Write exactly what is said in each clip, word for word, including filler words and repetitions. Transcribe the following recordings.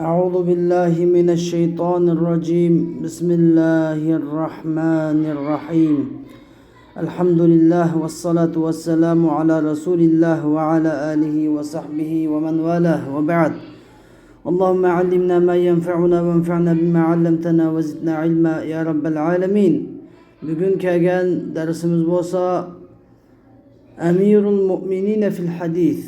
أعوذ بالله من الشيطان الرجيم. بسم الله الرحمن الرحيم. الحمد لله والصلاة والسلام على رسول الله وعلى آله وصحبه ومن والاه وبعد. اللهم علمنا ما ينفعنا وانفعنا بما علمتنا وزدنا علما يا رب العالمين. بۈگۈن كەلگەن دەرسىمىز بولسا، ئەمىرۇل مۇئمىنىنە فىل ھەدىس،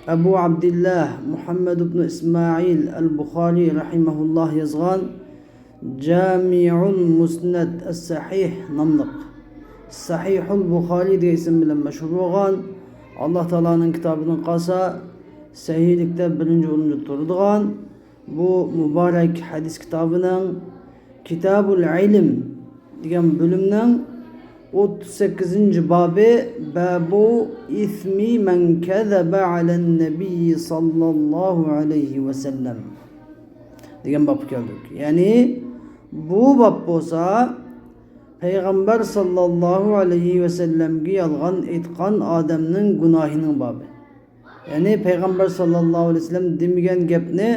ئەبۇ ئابدىللا مۇھەممەد ئىبنى ئىسمائىل ئەل بۇخارىي رەھىمەھۇللا يازغان جامىئۇل مۇسنەد ئەس سەھىھ ناملىق، سەھىھۇل بۇخارىي دېگەن ئىسىم بىلەن مەشھۇر بولغان، ئاللا تائالانىڭ كىتابىدىن قالسا سەھىھلىكتە بىرىنچى ئورۇندا تۇرىدىغان، بۇ مۇبارەك ھەدىس كىتابىنىڭ كىتابۇل ئىلم دېگەن بۆلۈمنىڭ ئوتتۇز سەككىزىنچى بابى، بابۇ ئىسمى مەن كەزەبە ئەلەن نەبىيي ساللاللاھۇ ئەلەيھى ۋەسەللەم دېگەن بابقا كەلدۇق. يەنى بۇ باب بولسا پەيغەمبەر ساللاللاھۇ ئەلەيھى ۋەسەللەمگە يالغان ئېيتقان ئادەمنىڭ گۇناھىنىڭ بابى. يەنى پەيغەمبەر ساللاللاھۇ ئەلەيھى ۋەسەللەم دېمىگەن گەپنى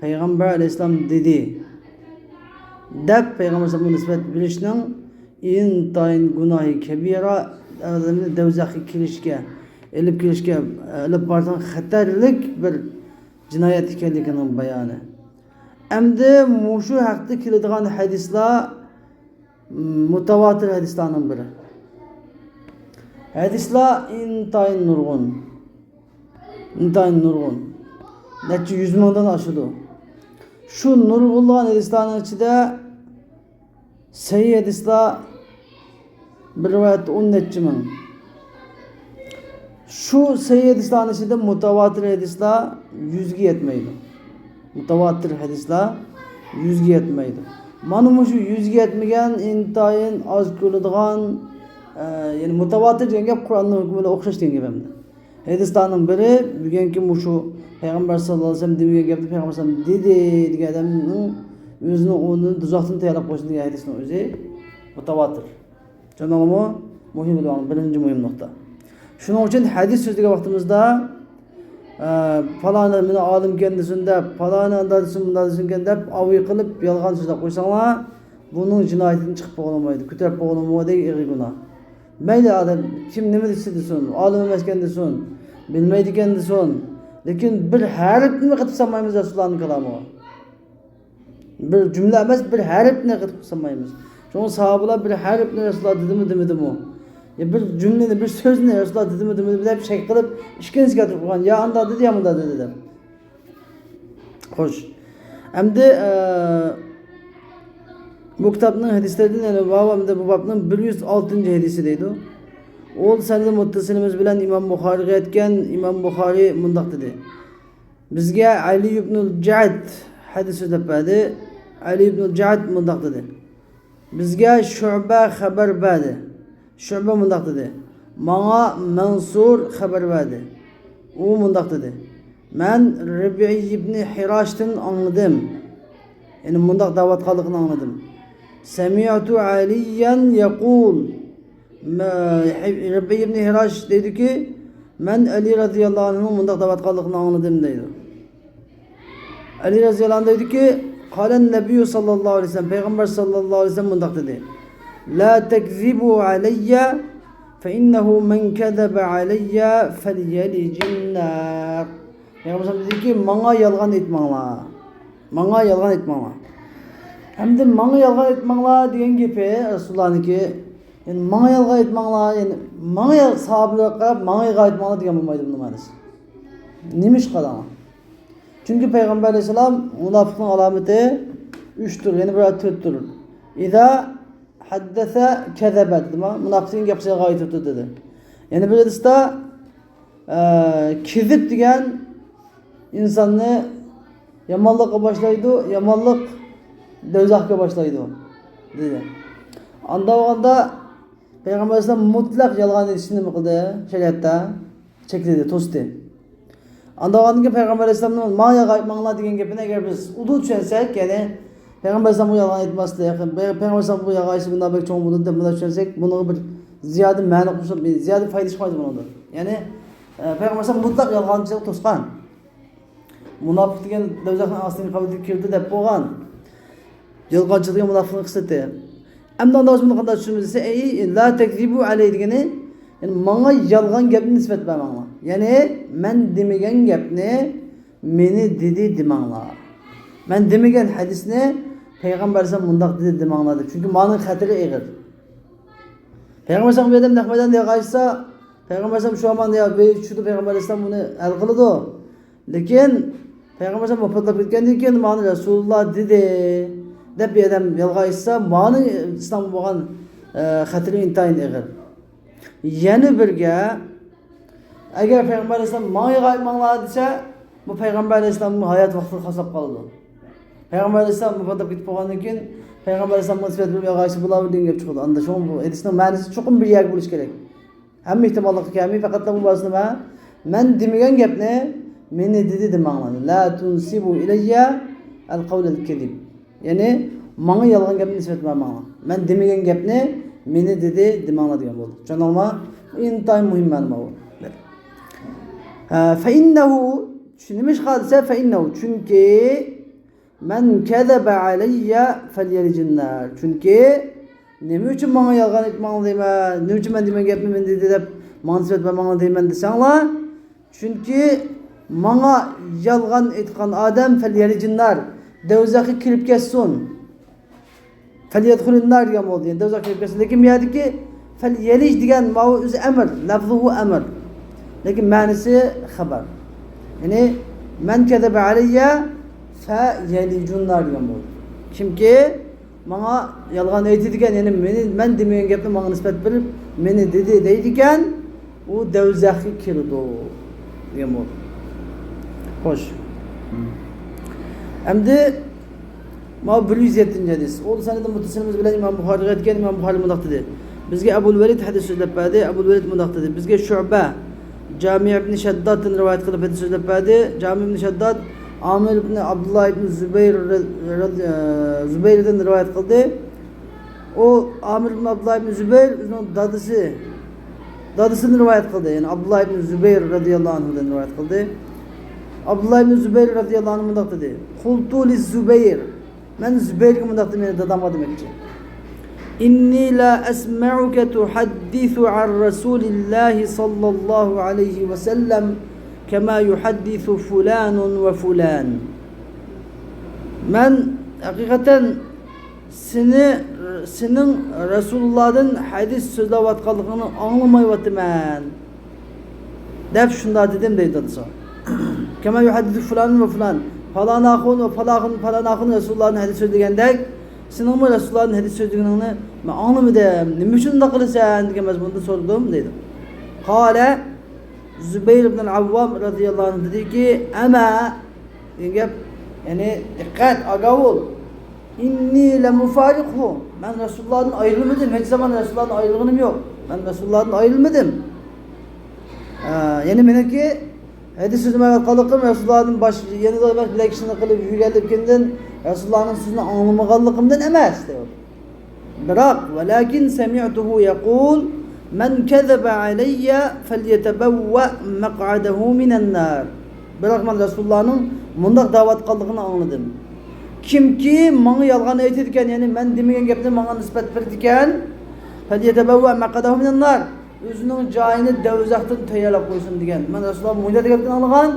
پەيغەمبەر ئەلەيھىسسالام دېدى دەپ پەيغەمبەر ئەلەيھىسسالامغا نىسبەت بېرىشنىڭ ئىنتايىن گۇناھى كەبىرە، ئادەمنى دوزاخقا كىرىشكە ئېلىپ كىرىشكە ئېلىپ بارىدىغان خەتەرلىك بىر جىنايەت ئىكەنلىكىنىڭ بايانى. ئەمدى مۇشۇ ھەقتە كېلىدىغان ھەدىسلەر مۇتەۋاتىر ھەدىسلەرنىڭ بىرى. ھەدىسلەر ئىنتايىن نۇرغۇن. ئىنتايىن نۇرغۇن. نەچچە يۈز مىڭدىن ئاشىدۇ. شۇ نۇرغۇنلىغان ھەدىسلەرنىڭ ئىچىدە سەھىھ ھەدىسلەر بىر رىۋايەتتە ئون نەچچە مىڭ. شۇ سەھىھ ھەدىسلەرنىڭ ئىچىدە مۇتەۋاتىر ھەدىسلەر يۈزگە يەتمەيدۇ. مۇتەۋاتىر ھەدىسلەر يۈزگە يەتمەيدۇ. مانا مۇشۇ يۈزگە يەتمىگەن ئىنتايىن ئاز كۆرۈلىدىغان، ئە، يەنى مۇتەۋاتىر دېگەن گەپ قۇرئاننىڭ ھۆكمى بىلەن ئوخشاش دېگەن گەپ ئەمدى. ھەدىسلەرنىڭ بىرى، بۈگۈنكى مۇشۇ پەيغەمبەر ساللاللاھۇ ئەلەيھى ۋەسەللەم دېمىگەن گەپنى پەيغەمبەر ساللاللاھۇ ئەلەيھى ۋەسەللەم دېدى دېگەن ئادەمنىڭ ئۆزىنىڭ ئورنىنى دوزاختىن تەييارلاپ قويسۇن دېگەن ھەدىسنىڭ ئۆزى مۇتەۋاتىر. چۈشەندىڭلارمۇ؟ مۇھىم بىلىۋالىڭ، بىرىنچى مۇھىم نۇقتا. شۇنىڭ ئۈچۈن ھەدىس سۆزلىگەن ۋاقتىمىزدا، ئە، پالانى مېنىڭ ئالىمكەن دېسۇن دەپ، پالانى ئانداق دېسۇن، مۇنداق دېسۇنكەن دەپ، ئاۋۇ قىلىپ يالغان سۆزلەپ قويساڭلار، بۇنىڭ جىنايىتىدىن چىقىپ بولغىلى بولمايدۇ، كۆتۈرۈپ بولغىلى بولمايدۇ، ئېغىر گۇناھ. مەيلى ئادەم كىم نېمە دېسە دېسۇن، ئالىم ئەمەسكەن دېسۇن، بىلمەيدىكەن دېسۇن، لېكىن بىر ھەرپنى قېتىپ سالمايمىز رەسۇلۇللانىڭ كالامىغا. بىر جۈملە ئەمەس، بىر ھەرپنى قېتىپ سالمايمىز. شۇڭا ساھابىلار بىر ھەرپنى رەسۇلۇللا دېدىمۇ، دېمىدىمۇ؟ يا بىر جۈملىنى، بىر سۆزنى رەسۇلۇللا دېدىمۇ، دېمىدىمۇ دەپ شەك قىلىپ، ئىككىنچىسى كەلتۈرۈپ قويغان. يا ئانداق دېدى، يا مۇنداق دېدى دەپ. خوش. ئەمدى، ئە، بۇ كىتابنىڭ ھەدىسلىرىدىن، يەنى ۋاۋ ئەمدى بۇ بابنىڭ بىر يۈز ئالتىنچى ھەدىسى دەيدۇ. ئۇ سەندە مۇتتەسىلىمىز بىلەن ئىمام بۇخارىغا يەتكەن، ئىمام بۇخارى مۇنداق دېدى. بىزگە ئەلى ئىبنۇل جەئد ھەدىس سۆزلەپ بەردى. ئەلى ئىبنۇل جەئد مۇنداق دېدى. بىزگە شۇبە خەۋەر بەردى. شۇبە مۇنداق دېدى. ماڭا مەنسۇر خەۋەر بەردى. ئۇ مۇنداق دېدى. مەن رىبئىي ئىبنى ھىراشتىن ئاڭلىدىم. يەنى مۇنداق دەۋاتقانلىقىنى ئاڭلىدىم. سەمىئتۇ ئەلىيەن يەقۇل. مە-، رىبئىي ئىبنى ھىراش دەيدۇكى، مەن ئەلى رەزىياللاھۇ ئەنھۇنىڭ مۇنداق دەۋاتقانلىقىنى ئاڭلىدىم دەيدۇ. ئەلى رەزىياللاھۇ ئەنھۇ دەيدۇكى، قالەن نەبىييۇ ساللاللاھۇ ئەلەيھى ۋەسەللەم، پەيغەمبەر ساللاللاھۇ ئەلەيھى ۋەسەللەم مۇنداق دېدى. لا تكذبوا علي فإنه من كذب علي فليلج النار. پەيغەمبەر دېدىكى، ماڭا يالغان ئېيتماڭلار. ماڭا يالغان ئېيتماڭلار. ئەمدى ماڭا يالغان ئېيتماڭلار دېگەن گېپى رەسۇلۇللانىڭكى. يەنى ماڭا يالغان ئېيتماڭلار، يەنى ماڭا يال-، ساھابىلەرگە قاراپ ماڭا يالغان ئېيتماڭلار دېگەن بولمايدۇ بۇنىڭ مەنىسى. نېمىشقا دەڭلار؟ چۈنكى پەيغەمبەر ئەلەيھىسسالام مۇناپىقنىڭ ئالامىتى ئۈچتۇر، يەنى بىر تۆتتۇر. ئىزا ھەددەسە كەزەبە دېدىما؟ مۇناپىق دېگەن گەپ قىلسا يالغان ئېيتىپتۇ دېدى. يەنە بىر ھەدىستە، ئە، كېزىپ دېگەن ئىنساننى يامانلىققا باشلايدۇ، يامانلىق دوزاخقا باشلايدۇ دېدى. ئاندا بولغاندا پەيغەمبەر ئەلەيھىسسالام مۇتلەق يالغان ئېيتىشنى نېمە قىلدى؟ شەرىئەتتە چەكلىدى، توستى. ئاندىن كېيىن پەيغەمبەر ئەلەيھىسسالامنىڭ ماڭا يالغان ئېيتماڭلار دېگەن گېپىنى ئەگەر بىز ئۇدۇل چۈشەنسەك، يەنى پەيغەمبەر ئەلەيھىسسالامغا يالغان ئېيتماسلىق، پەيغەمبەر ئەلەيھىسسالام بۇ يالغان ئېيتسا گۇناھ بەك چوڭ بولىدۇ دەپ مۇنداق چۈشەنسەك، بۇنىڭغا بىر زىيادە مەنە قوشۇپ، زىيادە پايدا چىقمايدۇ بۇنىڭدىن. يەنى، ئە، پەيغەمبەر ئەلەيھىسسالام مۇتلەق يالغانچىلىقنى توسقان. مۇناپىق دېگەن دوزاخنىڭ ئاستىنقى قەۋىتىگە كىرىدۇ دەپ بولغان. يالغانچى دېگەن مۇناپىقنىڭ خىسلىتى. ئەمدى ئاندىن بۇنى قانداق چۈشىنىمىز دېسە، ئەي، لا تەكزىبۇ ئەلەي دېگىنى، يەنى ماڭا يالغان گەپنى نىسبەت بەرمەڭلار. يەنى مەن دېمىگەن گەپنى مېنى دېدى دېمەڭلار. مەن دېمىگەن ھەدىسنى پەيغەمبەر ئەلەيھىسسالام مۇنداق دېدى دېمەڭلار دەپ. چۈنكى مانىڭ خەتىرى ئېغىر. پەيغەمبەر ئەلەيھىسسالام بۇ يەردە نەق مەيداندا يالغان ئېيتسا، پەيغەمبەر ئەلەيھىسسالام شۇ ئاماندا يا، بۇ چۈشىدۇ، پەيغەمبەر ئەلەيھىسسالام بۇنى ھەل قىلىدۇ. لېكىن پەيغەمبەر ئەلەيھىسسالام ۋاپاتلاپ كەتكەندىن كېيىن مانا رەسۇلۇللا دېدى دەپ بىر ئادەم يالغان ئېيتسا، مانىڭ ئىسلامغا بولغان، ئە، خەتىرى ئىنتايىن ئېغىر. يەنە بىرگە، ئەگەر پەيغەمبەر ئەلەيھىسسالام ماڭا يالغان ئېيتماڭلار دېسە، بۇ پەيغەمبەر ئەلەيھىسسالامنىڭ ھايات ۋاقتىغا خاسلاپ قالىدۇ. پەيغەمبەر ئەلەيھىسسالام ۋاپاتلاپ كېتىپ بولغاندىن كېيىن، پەيغەمبەر ئەلەيھىسسالامغا نىسبەت بېرىپ يالغان ئېيتسا بولار دېگەن گەپ چىقىدۇ. ئاندا شۇڭا بۇ ھەدىسنىڭ مەنىسى چوقۇم بىر يەرگە بولۇشى كېرەك. ھەممە ئېھتىماللىققا كەلمەي، پەقەتلا بۇ بارسىنى مەن، مەن دېمىگەن گەپنى مېنى دېدى دېمەڭلار. لا تۇنسىبۇ ئىلەييە ئەل قەۋلەل كەزىب. يەنى ماڭا يالغان گەپنى نىسبەت بەرمەڭلار. مەن دېمىگەن گەپنى مېنى دېدى دېمەڭلار دېگەن بولدى. چۈشەندىڭلارمۇ؟ ئىنتايىن مۇھىم مەلۇم بۇ. ھە، فەئىننەھۇ، نېمىشقا دېسە، فەئىننەھۇ، چۈنكى مەن كەزەبە ئەلەييە فەليەلىجىننار. چۈنكى نېمە ئۈچۈن ماڭا يالغان ئېيتماڭلار دەيمەن، نېمە ئۈچۈن مەن دېمىگەن گەپنى مېنى دېدى دەپ ماڭا نىسبەت بەرمەڭلار دەيمەن دېسەڭلار، چۈنكى ماڭا يالغان ئېيتقان ئادەم فەليەلىجىننار، دوزاخقا كىرىپ كەتسۇن. فەليەدخۇلىننار دېگەن بولدى. يەنى دوزاخقا كىرىپ كەتسۇن. لېكىن بۇ يەردىكى فەليەلىج دېگەن ماۋۇ ئۆزى ئەمر، لەفزۇھۇ ئەمر. لېكىن مەنىسى خەبەر. يەنى مەن كەزەبە ئەلەييە فەيەلىجۇننار دېگەن بولدى. كىمكى ماڭا يالغان ئېيتىدىكەن، يەنى مېنى، مەن دېمىگەن گەپنى ماڭا نىسبەت بېرىپ، مېنى دېدى دەيدىكەن، ئۇ دوزاخقا كىرىدۇ دېگەن بولدى. خوش. ئەمدى ماۋۇ بىر يۈز يەتتىنچى ھەدىس. ئۇ سەنەدى مۇتتەسىلىمىز بىلەن ئىمام بۇخارىغا يەتكەن، ئىمام بۇخارى مۇنداق دېدى. بىزگە ئەبۇل ۋەلىد ھەدىس سۆزلەپ بەردى. ئەبۇل ۋەلىد مۇنداق دېدى. بىزگە شۇبە جامىر ئىبن شەددادتىن رىۋايەت قىلىپ ھەدىس سۆزلەپ بەردى. جامىر ئىبن شەدداد ئامىر ئىبن ئابدۇللا ئىبن زۇبەير رە-، رە-، ئە، زۇبەيردىن رىۋايەت قىلدى. ئۇ ئامىر ئىبن ئابدۇللا ئىبن زۇبەير ئۆزىنىڭ دادىسى، دادىسىدىن رىۋايەت قىلدى. يەنى ئابدۇللا ئىبن زۇبەير رەزىياللاھۇ ئەنھۇدىن رىۋايەت قىلدى. ئابدۇللا ئىبن زۇبەير رەزىياللاھۇ ئەنھۇ مۇنداق دېدى. قۇلتۇ لىززۇبەير. مەن زۇبەيرگە مۇنداق دېدىم، مېنىڭ دادامغا دېمەكچى. ئىننى لا ئەسمەئۇكە تۇھەددىسۇ ئەن رەسۇلىللاھى ساللاللاھۇ ئەلەيھى ۋەسەللەم كەما يۇھەددىسۇ فۇلانۇن ۋە فۇلان. مەن ھەقىقەتەن سېنى، سېنىڭ رەسۇلۇللادىن ھەدىس سۆزلەۋاتقانلىقىڭنى ئاڭلىمايۋاتىمەن، دەپ شۇنداق دېدىم دەيدۇ دادىسى. كەما يۇھەددىسۇ فۇلانۇن ۋە فۇلان، پالان ئاخۇن ۋە پالاخۇن، پالان ئاخۇن رەسۇلۇللادىن ھەدىس سۆزلىگەندەك، سېنىڭمۇ رەسۇلۇللادىن ھەدىس سۆزلىگىنىڭنى مەن ئاڭلىمىدىم. نېمە ئۈچۈن ئۇنداق قىلىسەن دېگەن مەزمۇندا سورىدىم دەيدۇ. قالە زۇبەير ئىبنۇل ئەۋۋام رەزىياللاھۇ ئەنھۇ دېدىكى، ئەمە دېگەن گەپ، يەنى دىققەت، ئاگاھ بول. ئىننى لەمۇفارىقۇھۇ. مەن رەسۇلۇللادىن ئايرىلمىدىم. ھېچ زامان رەسۇلۇللادىن ئايرىلغىنىم يوق. مەن رەسۇلۇللادىن ئايرىلمىدىم. ئە، يەنى مېنىڭكى ھەدىس سۆزلىمەيۋاتقانلىقىم، رەسۇلۇللادىن باش، يەنە بىلەن كىشىنى قىلىپ يۈرگەنلىكىمدىن، رەسۇلۇللانىڭ سۆزىنى ئاڭلىمىغانلىقىمدىن ئەمەس، دەيدۇ. بىراق، ۋەلەكىن سەمىئتۇھۇ يەقۇل، مەن كەزەبە ئەلەييە فەليەتەبەۋۋە مەقئەدەھۇ مىنەننار. بىراق مەن رەسۇلۇللانىڭ مۇنداق دەۋاتقانلىقىنى ئاڭلىدىم. كىمكى ماڭا يالغان ئېيتىدىكەن، يەنى مەن دېمىگەن گەپنى ماڭا نىسبەت بېرىدىكەن، فەليەتەبەۋۋە مەقئەدەھۇ مىنەننار. ئۆزىنىڭ جايىنى دوزاختىن تەييارلاپ قويسۇن دېگەن. مەن رەسۇلۇللا مۇنداق دېگەنلىكىنى ئاڭلىغان.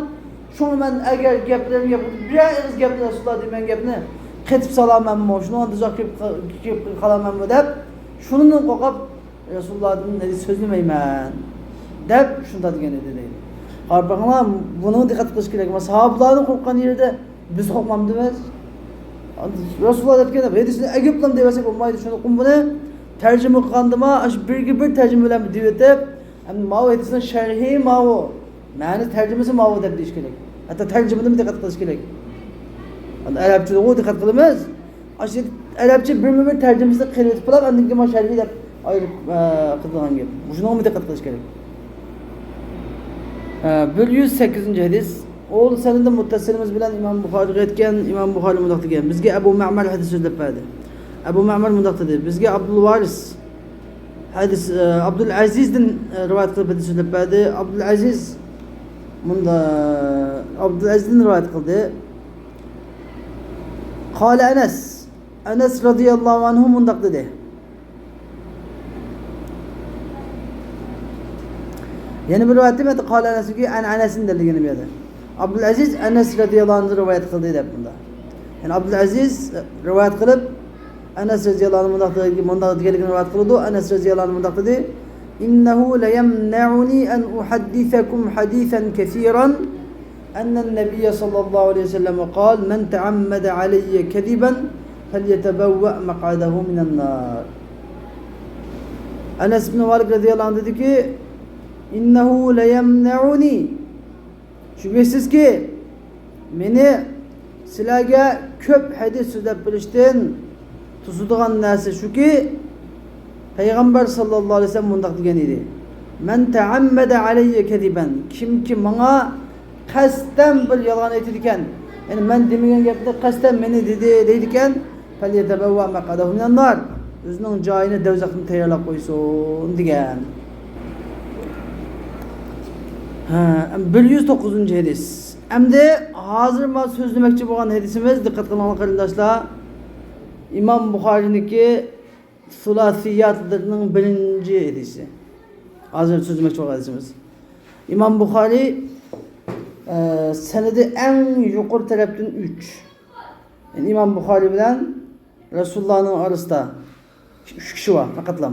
شۇڭا مەن ئەگەر گەپلىرىم، گەپ، بىرەر ئېغىز گەپنى رەسۇلۇللا دېمىگەن گەپنى قېتىپ سالامەنمۇ، شۇنىڭ دوزاخقا كىرىپ، كىرىپ قالامەنمۇ دەپ، شۇنىڭدىن قورقۇپ رەسۇلۇللادىن ھەدىس سۆزلىمەيمەن دەپ شۇنداق دېگەن ئىدى دەيدۇ. قاراپ بېقىڭلار، بۇنىڭغا دىققەت قىلىش كېرەك. مانا ساھابىلارنىڭ قورققان يېرىدە بىز قورقمامدىمىز؟ رەسۇلۇللا دەپ كەلگەن ھەدىسنى ئەگىپلام دەۋەرسەك بولمايدۇ. شۇنى قۇم بۇنى تەرجىمە قىلغاندىما، ئاشۇ بىرگە بىر تەرجىمە بىلەن دېۋېتىپ، ئەمدى ماۋۇ ھەدىسنىڭ شەرھى ماۋۇ، مەنە تەرجىمىسى ماۋۇ دەپ دېيىش كېرەك. ھەتتا تەرجىمىدىمۇ دىققەت قىلىش كېرەك. ئەمدى ئەرەبچىدىغۇ دىققەت قىلىمىز. ئاشۇ ئەرەبچە بىرمۇ بىر تەرجىمىسىنى قىلىۋېتىپ بولۇپ، ئاندىن كېيىن مانا شەرھى دەپ ئايرىپ، ئە، قىلىدىغان گەپ. مۇشۇنىڭغىمۇ دىققەت قىلىش كېرەك. ئە، بىر يۈز سەككىزىنچى ھەدىس. ئۇ سەنىدى مۇتتەسىلىمىز بىلەن ئىمام بۇخارىغا يەتكەن، ئىمام بۇخارى مۇنداق دېگەن، بىزگە ئەبۇ مەمەر ھەدىس سۆزلەپ بەردى. ئەبۇ مەمەر مۇنداق دېدى، بىزگە ئابدۇلۋارىس ھەدىس، ئە، ئابدۇلئەزىزدىن، ئە، رىۋايەت قىلىپ ھەدىس سۆزلەپ بەردى. ئابدۇلئەزىز مۇندا ئابدۇلئەزىزدىن رىۋايەت قىلدى. قال ئەنەس. ئەنەس رەزىيەللاھۇ ئەنھۇ مۇنداق دېدى. يەنە بىر رىۋايەتتە مەن قال ئەنەسكى ئەن ئەنەسىن دېگەن بۇ يەردە. ئابدۇلئەزىز ئەنەس رەزىيەللاھۇ ئەنھۇدىن رىۋايەت قىلدى دەپ مۇندا. يەنى ئابدۇلئەزىز رىۋايەت قىلىپ، ئەنەس رەزىيەللاھۇ ئەنھۇ مۇنداق دېگەن، مۇنداق دېگەنلىكىنى رىۋايەت قىلىدۇ. ئەنەس رەزىيەللاھۇ ئەنھۇ مۇنداق دېدى: إنه ليمنعني أن أحدثكم حديثا كثيرا أن النبي صلى الله عليه وسلم قال: من تعمد علي كذبا فليتبوأ مقعده من النار. ئەنەس ئىبن مالىك رەزىيەللاھۇ ئەنھۇ دېدىكى، إنه ليمنعني، شۈبھىسىزكى، مېنى سىلەرگە كۆپ ھەدىس سۆزلەپ بېرىشتىن توسىدىغان نەرسە شۇكى، پەيغەمبەر ساللاللاھۇ ئەلەيھى ۋەسەللەم مۇنداق دېگەن ئىدى: من تعمد علي كذبا، كىمكى ماڭا قەستەن بىر يالغان ئېيتىدىكەن، يەنى مەن دېمىگەن گەپنى قەستەن مېنى دېدى دەيدىكەن، فليتبوأ مقعده من النار، ئۆزىنىڭ جايىنى دوزاختىن تەييارلاپ قويسۇن دېگەن. ھە، بىر يۈز توققۇزىنچى ھەدىس. ئەمدى ھازىر مانا سۆزلىمەكچى بولغان ھەدىسىمىز، دىققەت قىلىڭلار قېرىنداشلار، ئىمام بۇخارىنىڭكى سۇلاسىياتلىرىنىڭ بىرىنچى ھەدىسى. ھازىر سۆزلىمەكچى بولغان ھەدىسىمىز. ئىمام بۇخارى، ئە، سەنىدى ئەڭ يۇقىرى تەرەپتىن ئۈچ. يەنى ئىمام بۇخارى بىلەن رەسۇلۇللانىڭ ئارىسىدا ئۈچ كىشى بار پەقەتلا.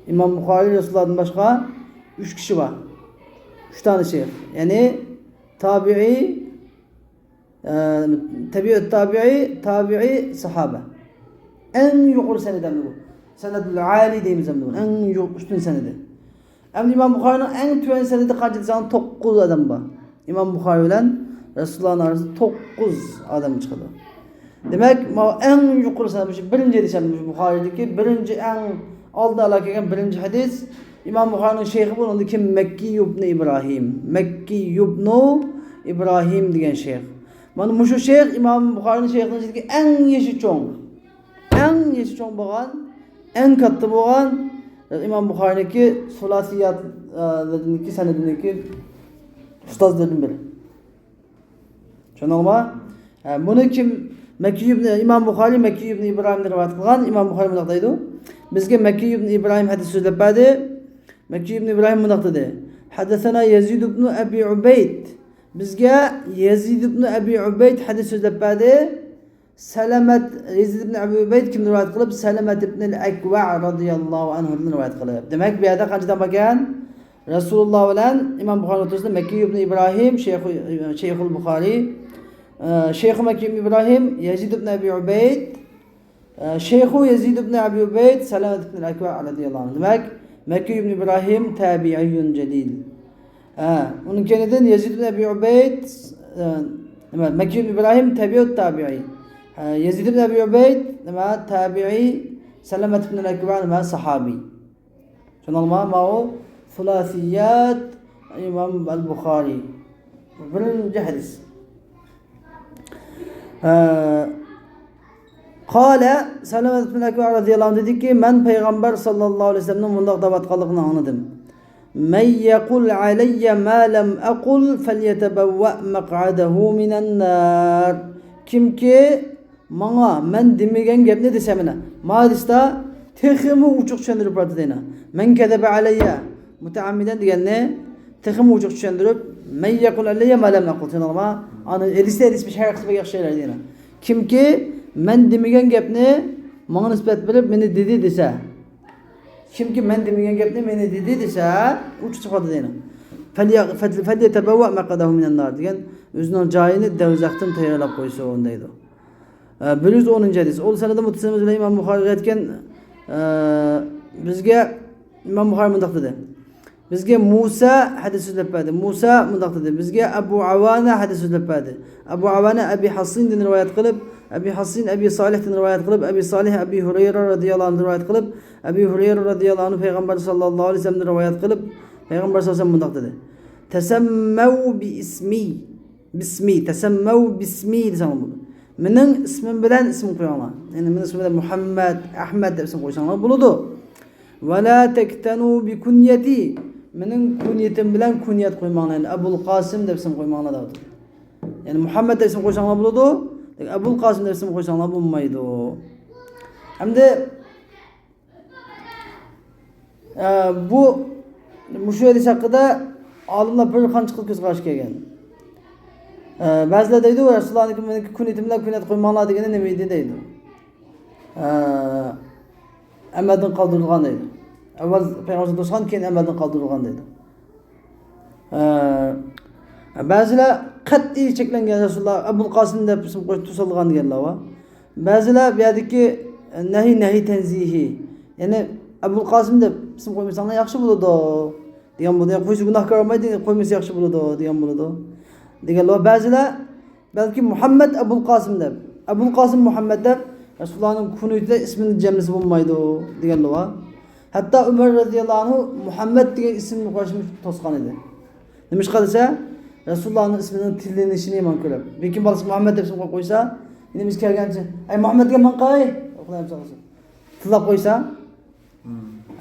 ئىمام بۇخارى رەسۇلۇللادىن باشقا ئۈچ كىشى بار. ئۈچ دانە شەيخ. يەنى تابىئىي، ئە، تەبىئۇت تابىئىي، تابىئىي ساھابە. ئەڭ يۇقىرى سەنەد ئەمدى بۇ. سەنەدۇل ئالىي دەيمىز ئەمدى بۇنى. ئەڭ يۇ-، ئۈستۈن سەنىدى. ئەمدى ئىمام بۇخارىنىڭ ئەڭ تۆۋەن سەنىدى قانچە دېسەڭ، توققۇز ئادەم بار. ئىمام بۇخارى بىلەن رەسۇلۇللانىڭ ئارىسىدا توققۇز ئادەم چىقىدۇ. دېمەك، ماۋۇ ئەڭ يۇقىرى سەنەد، مۇشۇ بىرىنچى دېسەم، مۇشۇ بۇخارىدىكى بىرىنچى، ئەڭ ئالدىن ئالا كەلگەن بىرىنچى ھەدىس. ئىمام بۇخارىنىڭ شەيخى بۇ، ئۇنىڭدىن كېيىن مەككىي ئىبنى ئىبراھىم. مەككىي ئىبنى ئىبراھىم دېگەن شەيخ. مانا مۇشۇ شەيخ ئىمام بۇخارىنىڭ شەيخىنىڭ ئىچىدىكى ئەڭ يېشى چوڭ. ئەڭ يېشى چوڭ بولغان، ئەڭ كاتتا بولغان، ئىمام بۇخارىنىڭكى سۇلاسىياتلىرىنىڭكى سەنىدىنىڭكى ئۇستازلىرىدىن بىرى. چۈشەندىڭلارمۇ؟ ھە، بۇنى كىم؟ مەككىي ئىبنى، ئىمام بۇخارى مەككىي ئىبنى ئىبراھىمدىن رىۋايەت قىلغان. ئىمام بۇخارى مۇنداق دەيدۇ: بىزگە مەككىي ئىبنى ئىبراھىم ھەدىس سۆزلەپ بەردى. مەككىي ئىبنى ئىبراھىم مۇنداق دېدى: حدثنا يزيد بن أبي عبيد. بىزگە يزيد بن أبي عبيد ھەدىس سۆزلەپ بەردى. سەلەمەت، يزيد بن أبي عبيد كىمدىن رىۋايەت قىلىپ؟ سەلەمەت ئىبنىل ئەكۋە رەزىيەللاھۇ ئەنھۇدىن رىۋايەت قىلىپ. دېمەك، بۇ يەردە قانچە ئادەم باركەن؟ رەسۇلۇللا بىلەن ئىمام بۇخارىنىڭ ئوتتۇرىسىدا مەككىي ئىبنى ئىبراھىم، شەيخۇ، شەيخۇل بۇخارى، ئە، شەيخۇ مەككىي ئىبنى ئىبراھىم، يەزىد ئىبنى ئەبى ئۇبەيد، ئە، شەيخۇ يەزىد ئىبنى ئەبى ئۇبەيد، سەلەمەت ئىبنى ئەكۋە رەزىيەللاھۇ ئەنھۇ. دېمەك، مەككىي ئىبنى ئىبراھىم تابىئىيۇن جەلىل. ئە، ئۇنىڭ كەينىدىن يەزىد ئىبنى ئەبى ئۇبەيد، ئە، نېمە، مەككىي ئىبنى ئىبراھىم تابىئۇت تابىئىي. ئە، يەزىد ئىبنى ئەبى ئۇبەيد، نېمە، تابىئىي، سەلەمەت ئىبنى ئەكۋە، نېمە، ساھابىي. چۈشەندىڭلارمۇ؟ ماۋۇ سۇلاسىيات ئىمام ئەل بۇخارى. بىرىنچى ھەدىس. ئە، قال، سەلەمەت ئىبنى ئەكۋە رەزىيەللاھۇ ئەنھۇ دېدىكى، مەن پەيغەمبەر ساللاللاھۇ ئەلەيھى ۋەسەللەمنىڭ مۇنداق دەۋاتقانلىقىنى ئاڭلىدىم. من يقل علي ما لم أقل فليتبوأ مقعده من النار. كىمكى ماڭا مەن دېمىگەن گەپنى دېسە، مانا، ما ھەدىستە تېخىمۇ ئوچۇق چۈشەندۈرۈپ باراتتى دەينا. من كذب علي متعمدا دېگەننى تېخىمۇ ئوچۇق چۈشەندۈرۈپ، من يقل علي ما لم أقل، چۈشەندىڭلارمۇ؟ ئانا ھەدىستە ھەدىس بىر شەرھ قىلىپ بەرگەن ئوخشايدۇ دەينا. كىمكى مەن دېمىگەن گەپنى ماڭا نىسبەت بېرىپ، مېنى دېدى دېسە، كىمكى مەن دېمىگەن گەپنى مېنى دېدى دېسە، ئۇ چىقىپ قالدى دەيدۇ. فليتبوأ مقعده من النار دېگەن، ئۆزىنىڭ جايىنى دوزاختىن تەييارلاپ قويسۇن دەيدۇ. ئە، بىر يۈز ئونىنچى ھەدىس. ئۇ سەنەدى مۇتتەسىل بىلەن ئىمام بۇخارىغا يەتكەن، ئە، بىزگە ئىمام بۇخارى مۇنداق دېدى. بىزگە مۇسا ھەدىس سۆزلەپ بەردى. مۇسا مۇنداق دېدى. بىزگە ئەبۇ ئاۋانە ھەدىس سۆزلەپ بەردى. ئەبۇ ئاۋانە ئەبى ھاسىندىن رىۋايەت قىلىپ، ئەبى ھاسىن ئەبى سالىھتىن رىۋايەت قىلىپ، ئەبى سالىھ ئەبى ھۇرەيرە رەزىيەللاھۇ ئەنھۇدىن رىۋايەت قىلىپ، ئەبى ھۇرەيرە رەزىيەللاھۇ ئەنھۇ پەيغەمبەر ساللاللاھۇ ئەلەيھى ۋەسەللەمدىن رىۋايەت قىلىپ، پەيغەمبەر ساللاللاھۇ ئەلەيھى ۋەسەللەم مۇنداق دېدى. تسموا باسمي، باسمي، تسموا باسمي دېسەڭلار بولىدۇ. مېنىڭ ئىسمىم بىلەن ئىسىم قويۇڭلار. يەنى مېنىڭ ئىسمىم بىلەن مۇھەممەد، ئەھمەد دەپ ئىسىم قويساڭلار بولىدۇ. ولا تكتنوا بكنيتي، مېنىڭ كۇنيىتىم بىلەن كۇنيەت قويماڭلار، يەنى ئەبۇل قاسىم دەپ ئىسىم قويماڭلار دەۋاتىدۇ. يەنى مۇھەممەد دەپ ئىسىم قويساڭلار بولىدۇ، لېكىن ئەبۇل قاسىم دەپ ئىسىم قويساڭلار بولمايدۇ. ئەمدى، ئە، بۇ، مۇشۇ ھەدىس ھەققىدە ئالىملار بىر قانچە خىل كۆز قاراشقا كەلگەن. ئە، بەزىلەر دەيدۇ، رەسۇلۇللانىڭكى، مېنىڭكى كۇنيىتىم بىلەن كۇنيەت قويماڭلار دېگىنى نېمە ئىدى دەيدۇ. ئە، ئەمەلدىن قالدۇرۇلغان دەيدۇ. ئەۋۋەل پەيغەمبەر توسقان، كېيىن ئەمەلدىن قالدۇرۇلغان دەيدۇ. ئە، بەزىلەر قەتئىي چەكلەنگەن، رەسۇلۇللا ئەبۇل قاسىم دەپ ئىسىم قويۇپ توسالغان دېگەنلەر بار. بەزىلەر بۇ يەردىكى نەھى، نەھى تەنزىھى، يەنى ئەبۇل قاسىم دەپ ئىسىم قويمىساڭلار ياخشى بولىدۇ دېگەن بولىدۇ. يا قويسا گۇناھكار بولمايدۇ، قويمىسا ياخشى بولىدۇ دېگەن بولىدۇ. دېگەنلەر بار. بەزىلەر بەلكى مۇھەممەد ئەبۇل قاسىم دەپ، ئەبۇل قاسىم مۇھەممەد دەپ رەسۇلۇللانىڭ كۇنيىتىدە ئىسمىنى جەملىسە بولمايدۇ دېگەنلەر بار. ھەتتا ئۆمەر رەزىياللاھۇ ئەنھۇ مۇھەممەد دېگەن ئىسىمنى قويۇشنى توسقان ئىدى. نېمىشقا دېسە، رەسۇلۇللانىڭ ئىسمىنىڭ تىللىنىشىنى يامان كۆرۈپ. بىر كىم بالىسى مۇھەممەد دەپ ئىسىم قويۇپ قويسا، يەنە بىز كەلگەنچە، ئەي مۇھەممەد دېگەن ماڭقاي! تىللاپ قويسا،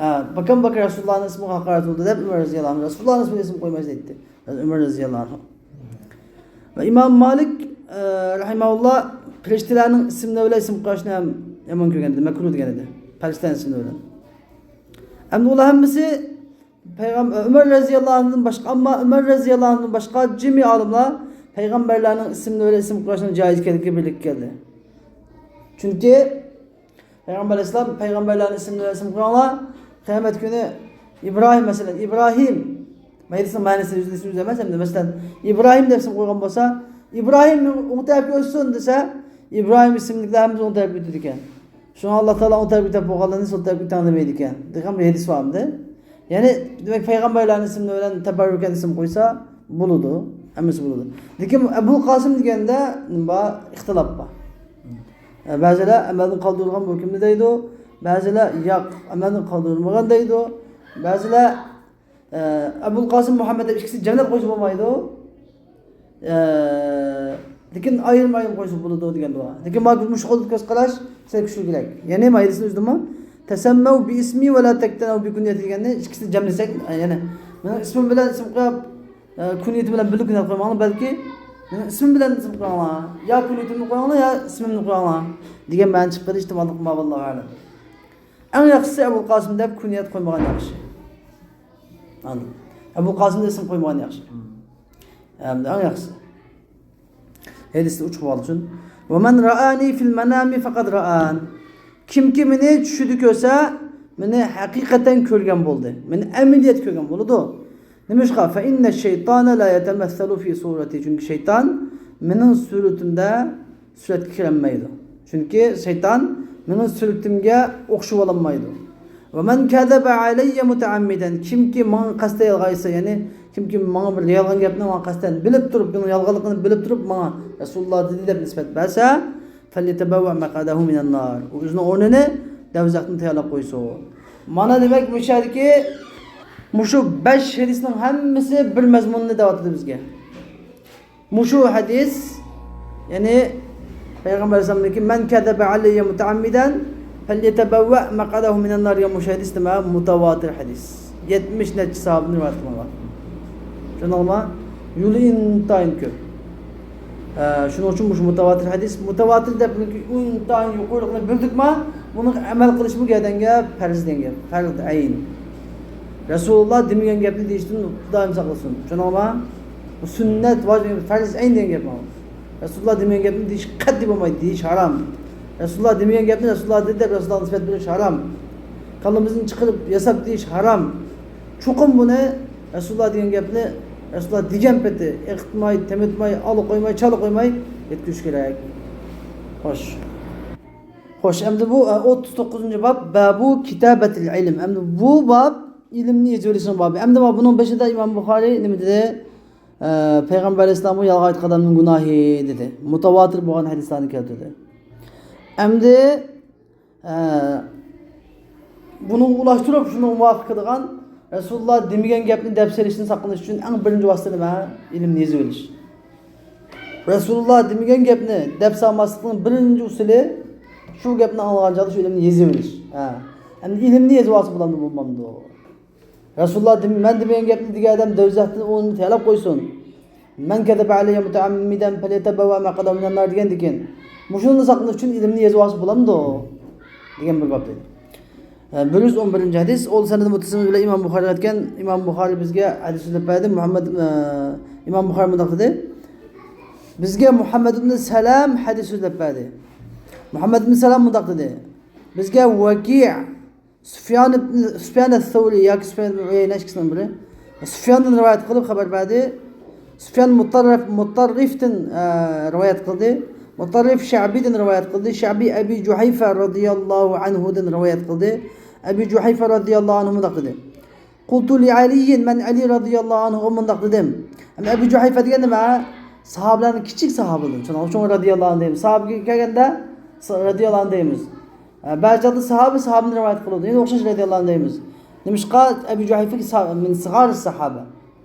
ھە، باكام باكا رەسۇلۇللانىڭ ئىسمىغا ھاقارەت بولدى دەپ ئۆمەر رەزىياللاھۇ ئەنھۇ رەسۇلۇللانىڭ ئىسمىگە ئىسىم قويمايسىز دەيتتى. ئۆمەر رەزىياللاھۇ ئەنھۇ. ۋە ئىمام مالىك، ئە، رەھىمەھۇللا پەرىشتىلەرنىڭ ئىسىملىرى بىلەن ئىسىم قويۇشنى ھەم يامان كۆرگەن ئىدى، مەكرۇھ دېگەن ئىدى. پەرىشتىلەرنىڭ ئىسىملىرى بىلەن. ئەمدى ئۇلار ھەممىسى پەيغەم-، ئۆمەر رەزىياللاھۇ ئەنھۇدىن باشقا، ئەمما ئۆمەر رەزىياللاھۇ ئەنھۇدىن باشقا جىمى ئالىملار پەيغەمبەرلەرنىڭ ئىسىملىرى بىلەن ئىسىم قويۇشنىڭ جائىز ئىكەنلىكىگە بىرلىككە كەلدى. چۈنكى پەيغەمبەر ئەلەيھىسسالام، پەيغەمبەرلەرنىڭ ئىسىملىرى ئىسىم قويۇڭلار. قىيامەت كۈنى ئىبراھىم، مەسىلەن، ئىبراھىم. مەيدىسىنىڭ مەنىسى ئۆزى، ئۆزى ئەمەس، ئەمدى، مەسىلەن، ئىبراھىم دەپ ئىسىم قويغان بولسا، ئىبراھىم ئوڭ تەرەپكە ئۆتسۇن دېسە، ئىبراھىم ئىسىملىكلەر ھەممىسى ئوڭ تەرەپكە ئۆتىدىكەن. شۇڭا ئاللا تائالا ئوڭ تەرەپكە ئۆتۈپ بولغانلارنى سول تەرەپكە ئۆتۈڭ دېمەيدىكەن. دېگەن بىر ھەدىس بار ئەمدى. يەنى، دېمەك، پەيغەمبەرلەرنىڭ ئىسمى بىلەن تەبەررۇكەن ئىسىم قويسا بولىدۇ. ھەممىسى بولىدۇ. لېكىن ئەبۇل قاسىم دېگەندە نېمە بار؟ ئىختىلاپ بار. ئە، بەزىلەر ئەمەلدىن قالدۇرۇلغان بۇ كىمنى دەيدۇ. بەزىلەر ياق، ئەمەلدىن قالدۇرۇلمىغان دەيدۇ. بەزىلەر، ئە، ئەبۇل قاسىم مۇھەممەد دەپ ئىككىسىنى جەملەپ قويسا بولمايدۇ. ئە، لېكىن ئايرىم-ئايرىم قويسا بولىدۇ دېگەن بار. لېكىن مانا مۇشۇ خىل كۆز قاراش سەل كۈچلۈكرەك. يەنى مايدىسىنى ئۆزىدىمۇ، تەسەممەۋ بىئىسمى ۋە لا تەكتەنەۋ بىكۇنيەتى دېگەننى ئىككىسىنى جەملىسەك، يەنى مېنىڭ ئىسمىم بىلەن ئىسىم قويۇپ، ئە، كۇنيىتىم بىلەن بىللە كۇنيەت قويماڭلار، بەلكى مېنىڭ ئىسمىم بىلەن ئىسىم قويۇڭلار. يا كۇنيىتىمنى قويۇڭلار، يا ئىسمىمنى قويۇڭلار دېگەن مەنە چىقىپ قېلىشى ئېھتىماللىقى بار، ۋاللاھۇ ئەلەم. ئەڭ ياخشىسى ئەبۇل قاسىم دەپ كۇنيەت قويمىغان ياخشى. ئاندىن ئەبۇل قاسىم دەپ ئىسىم قويمىغان ياخشى. ئەمدى ئەڭ ياخشىسى. ھەدىستە ئۇچۇق بولغان ئۈچۈن. ۋەمەن رەئانى فىل مەنامى فەقەد رەئان. كىمكى مېنى چۈشىدە كۆرسە، مېنى ھەقىقەتەن كۆرگەن بولدى. مېنى ئەمەلىيەتتە كۆرگەن بولىدۇ. نېمىشقا؟ فەئىننە شەيتانە لا يەتەمەسسەلۇ فى سۇرەتى. چۈنكى شەيتان مېنىڭ سۈرىتىمدە سۈرەتكە كىرەلمەيدۇ. چۈنكى شەيتان مېنىڭ سۈرىتىمگە ئوخشىۋالالمايدۇ. ۋەمەن كەزەبە ئەلەييە مۇتەئەممىدەن، كىمكى ماڭا قەستەن يالغان ئېيتسا، يەنى كىمكى ماڭا بىر يالغان گەپنى ماڭا قەستەن بىلىپ تۇرۇپ، مېنىڭ يالغانلىقىنى بىلىپ تۇرۇپ ماڭا رەسۇلۇللا دېدى دەپ نىسبەت بەرسە، فەليەتەبەۋۋە مەقئەدەھۇ مىنەننار، ئۇ ئۆزىنىڭ ئورنىنى دوزاختىن تەييارلاپ قويسۇن. مانا دېمەك، مۇشۇ يەردىكى مۇشۇ بەش ھەدىسنىڭ ھەممىسى بىر مەزمۇننى دەۋاتىدۇ بىزگە. مۇشۇ ھەدىس، يەنى پەيغەمبەر ئەلەيھىسسالامدىكى، مەن كەزەبە ئەلەييە مۇتەئەممىدەن فەليەتەبەۋۋە مەقئەدەھۇ مىنەننار دېگەن مۇشۇ ھەدىس نېمە؟ مۇتەۋاتىر ھەدىس. يەتمىش نەچچە ساھابىدىن رىۋايەت قىلىنغان. چۈشەندىڭلارمۇ؟ يولى ئىنتايىن كۆپ. ئە، شۇنىڭ ئۈچۈن مۇشۇ مۇتەۋاتىر ھەدىس، مۇتەۋاتىر دەپ ئىنتايىن يۇقىرىلىقىنى بىلدۇقما، بۇنىڭغا ئەمەل قىلىشمۇ گەدەنگە پەرز دېگەن گەپ، پەرز ئەين. رەسۇلۇللا دېمىگەن گەپنى دېيىشتىن خۇدايىم ساقلىسۇن. چۈشەندىڭلارمۇ؟ بۇ سۈننەت، ۋاجىپ، پەرز ئەين دېگەن گەپ مانا. رەسۇلۇللا دېمىگەن گەپنى دېيىش قەتئىي بولمايدۇ، دېيىش ھارام. رەسۇلۇللا دېمىگەن گەپنى رەسۇلۇللا دېدى دەپ رەسۇلۇللاغا نىسبەت بېرىش ھارام. كاللىمىزدىن چىقىرىپ ياساپ دېيىش ھارام. چوقۇم بۇنى رەسۇلۇللا دېگەن گەپنى رەسۇلۇللا دېگەن پېتى ئېقىتماي، تېمىتماي، ئالا قويماي، چالا قويماي يەتكۈزۈش كېرەك. خوش. خوش، ئەمدى بۇ، ئە، ئوتتۇز توققۇزىنچى باب، بابۇ كىتابەتىل ئىلم. ئەمدى بۇ باب ئىلىمنى يېزىۋېلىشنىڭ بابى. ئەمدى مانا بۇنىڭ بېشىدا ئىمام بۇخارىي نېمە دېدى؟ ئە، پەيغەمبەر ئەلەيھىسسالامغا يالغان ئېيتقان ئادەمنىڭ گۇناھى دېدى. مۇتەۋاتىر بولغان ھەدىسلەرنى كەلتۈردى. ئەمدى، ئە، بۇنىڭغا ئۇلاشتۇرۇپ شۇنىڭغا مۇۋاپىق كېلىدىغان رەسۇلۇللا دېمىگەن گەپنى دەپ سېلىشتىن ساقلىنىش ئۈچۈن ئەڭ بىرىنچى ۋاسىتە نېمە؟ ئىلىمنى يېزىۋېلىش. رەسۇلۇللا دېمىگەن گەپنى دەپ سالماسلىقنىڭ بىرىنچى ئۇسۇلى شۇ گەپنى ئاڭلىغان چاغدا شۇ ئىلىمنى يېزىۋېلىش. ھە. ئەمدى ئىلىمنى يېزىۋالسا بولامدۇ، بولمامدۇ؟ رەسۇلۇللا دېم-، مەن دېمىگەن گەپنى دېگەن ئادەم دوزاختىن ئورنىنى تەييارلاپ قويسۇن. مەن كەزەبە ئەلەييە مۇتەئەممىدەن پەليەتەبەۋۋە مەقئەدەھۇ مىنەننار دېگەندىكىن، مۇشۇنى ساقلىنىش ئۈچۈن ئىلىمنى يېزىۋالسا بولامدۇ؟ دېگەن بىر باب دېدى. ئە، بىر يۈز ئون بىرىنچى ھەدىس، ئۇ سەنەد مۇتتەسىل بىلەن ئىمام بۇخارى ئەۋەتكەن، ئىمام بۇخارى بىزگە ھەدىس سۆزلەپ بەردى. مۇھەممەد، ئە، ئىمام بۇخارى مۇنداق دېدى، بىزگە مۇھەممەد ئىبن سەلام ھەدىس سۆزلەپ بەردى. مۇھەممەد ئىبن سەلام مۇنداق دېدى، بىزگە ۋەكىئ، سۇفيان ئىبن، سۇفيان ئەس-سەۋرى ياكى سۇفيان ئىبن ئۇيەينە ئىككىسىنىڭ بىرى سۇفياندىن رىۋايەت قىلىپ خەۋەر بەردى. سۇفيان مۇتەررىف، مۇتەررىفتىن، ئە، رىۋايەت قىلدى. مۇتەررىف شەبىدىن رىۋايەت قىلدى. شەبى ئەبى جۇھەيفە رەزىياللاھۇ ئەنھۇدىن رىۋايەت قىلدى. ئەبى جۇھەيفە رەزىياللاھۇ ئەنھۇ مۇنداق دېدى، قۇلتۇ لىئەلىيين، مەن ئەلى رەزىياللاھۇ ئەنھۇغا مۇنداق دېدىم. ئەبى جۇھەيفە دېگەن نېمە؟ ساھابىلەرنىڭ كىچىك ساھابىلىرى. چوڭ، چوڭ رەزىياللاھۇ ئەنھۇ دەيمىز. ساھابىگە كەلگەندە س-، رەزىياللاھۇ ئەنھۇ دەيمىز. ئە، بەزى چاغدا ساھابە ساھابىدىن رىۋايەت قىلىدۇ. يەنە ئوخشاش رەزىياللاھۇ ئەنھۇ دەيمىز. نېمىشقا؟ ئەبى جۇھەيفە سا-، من سىغارى ساھابە.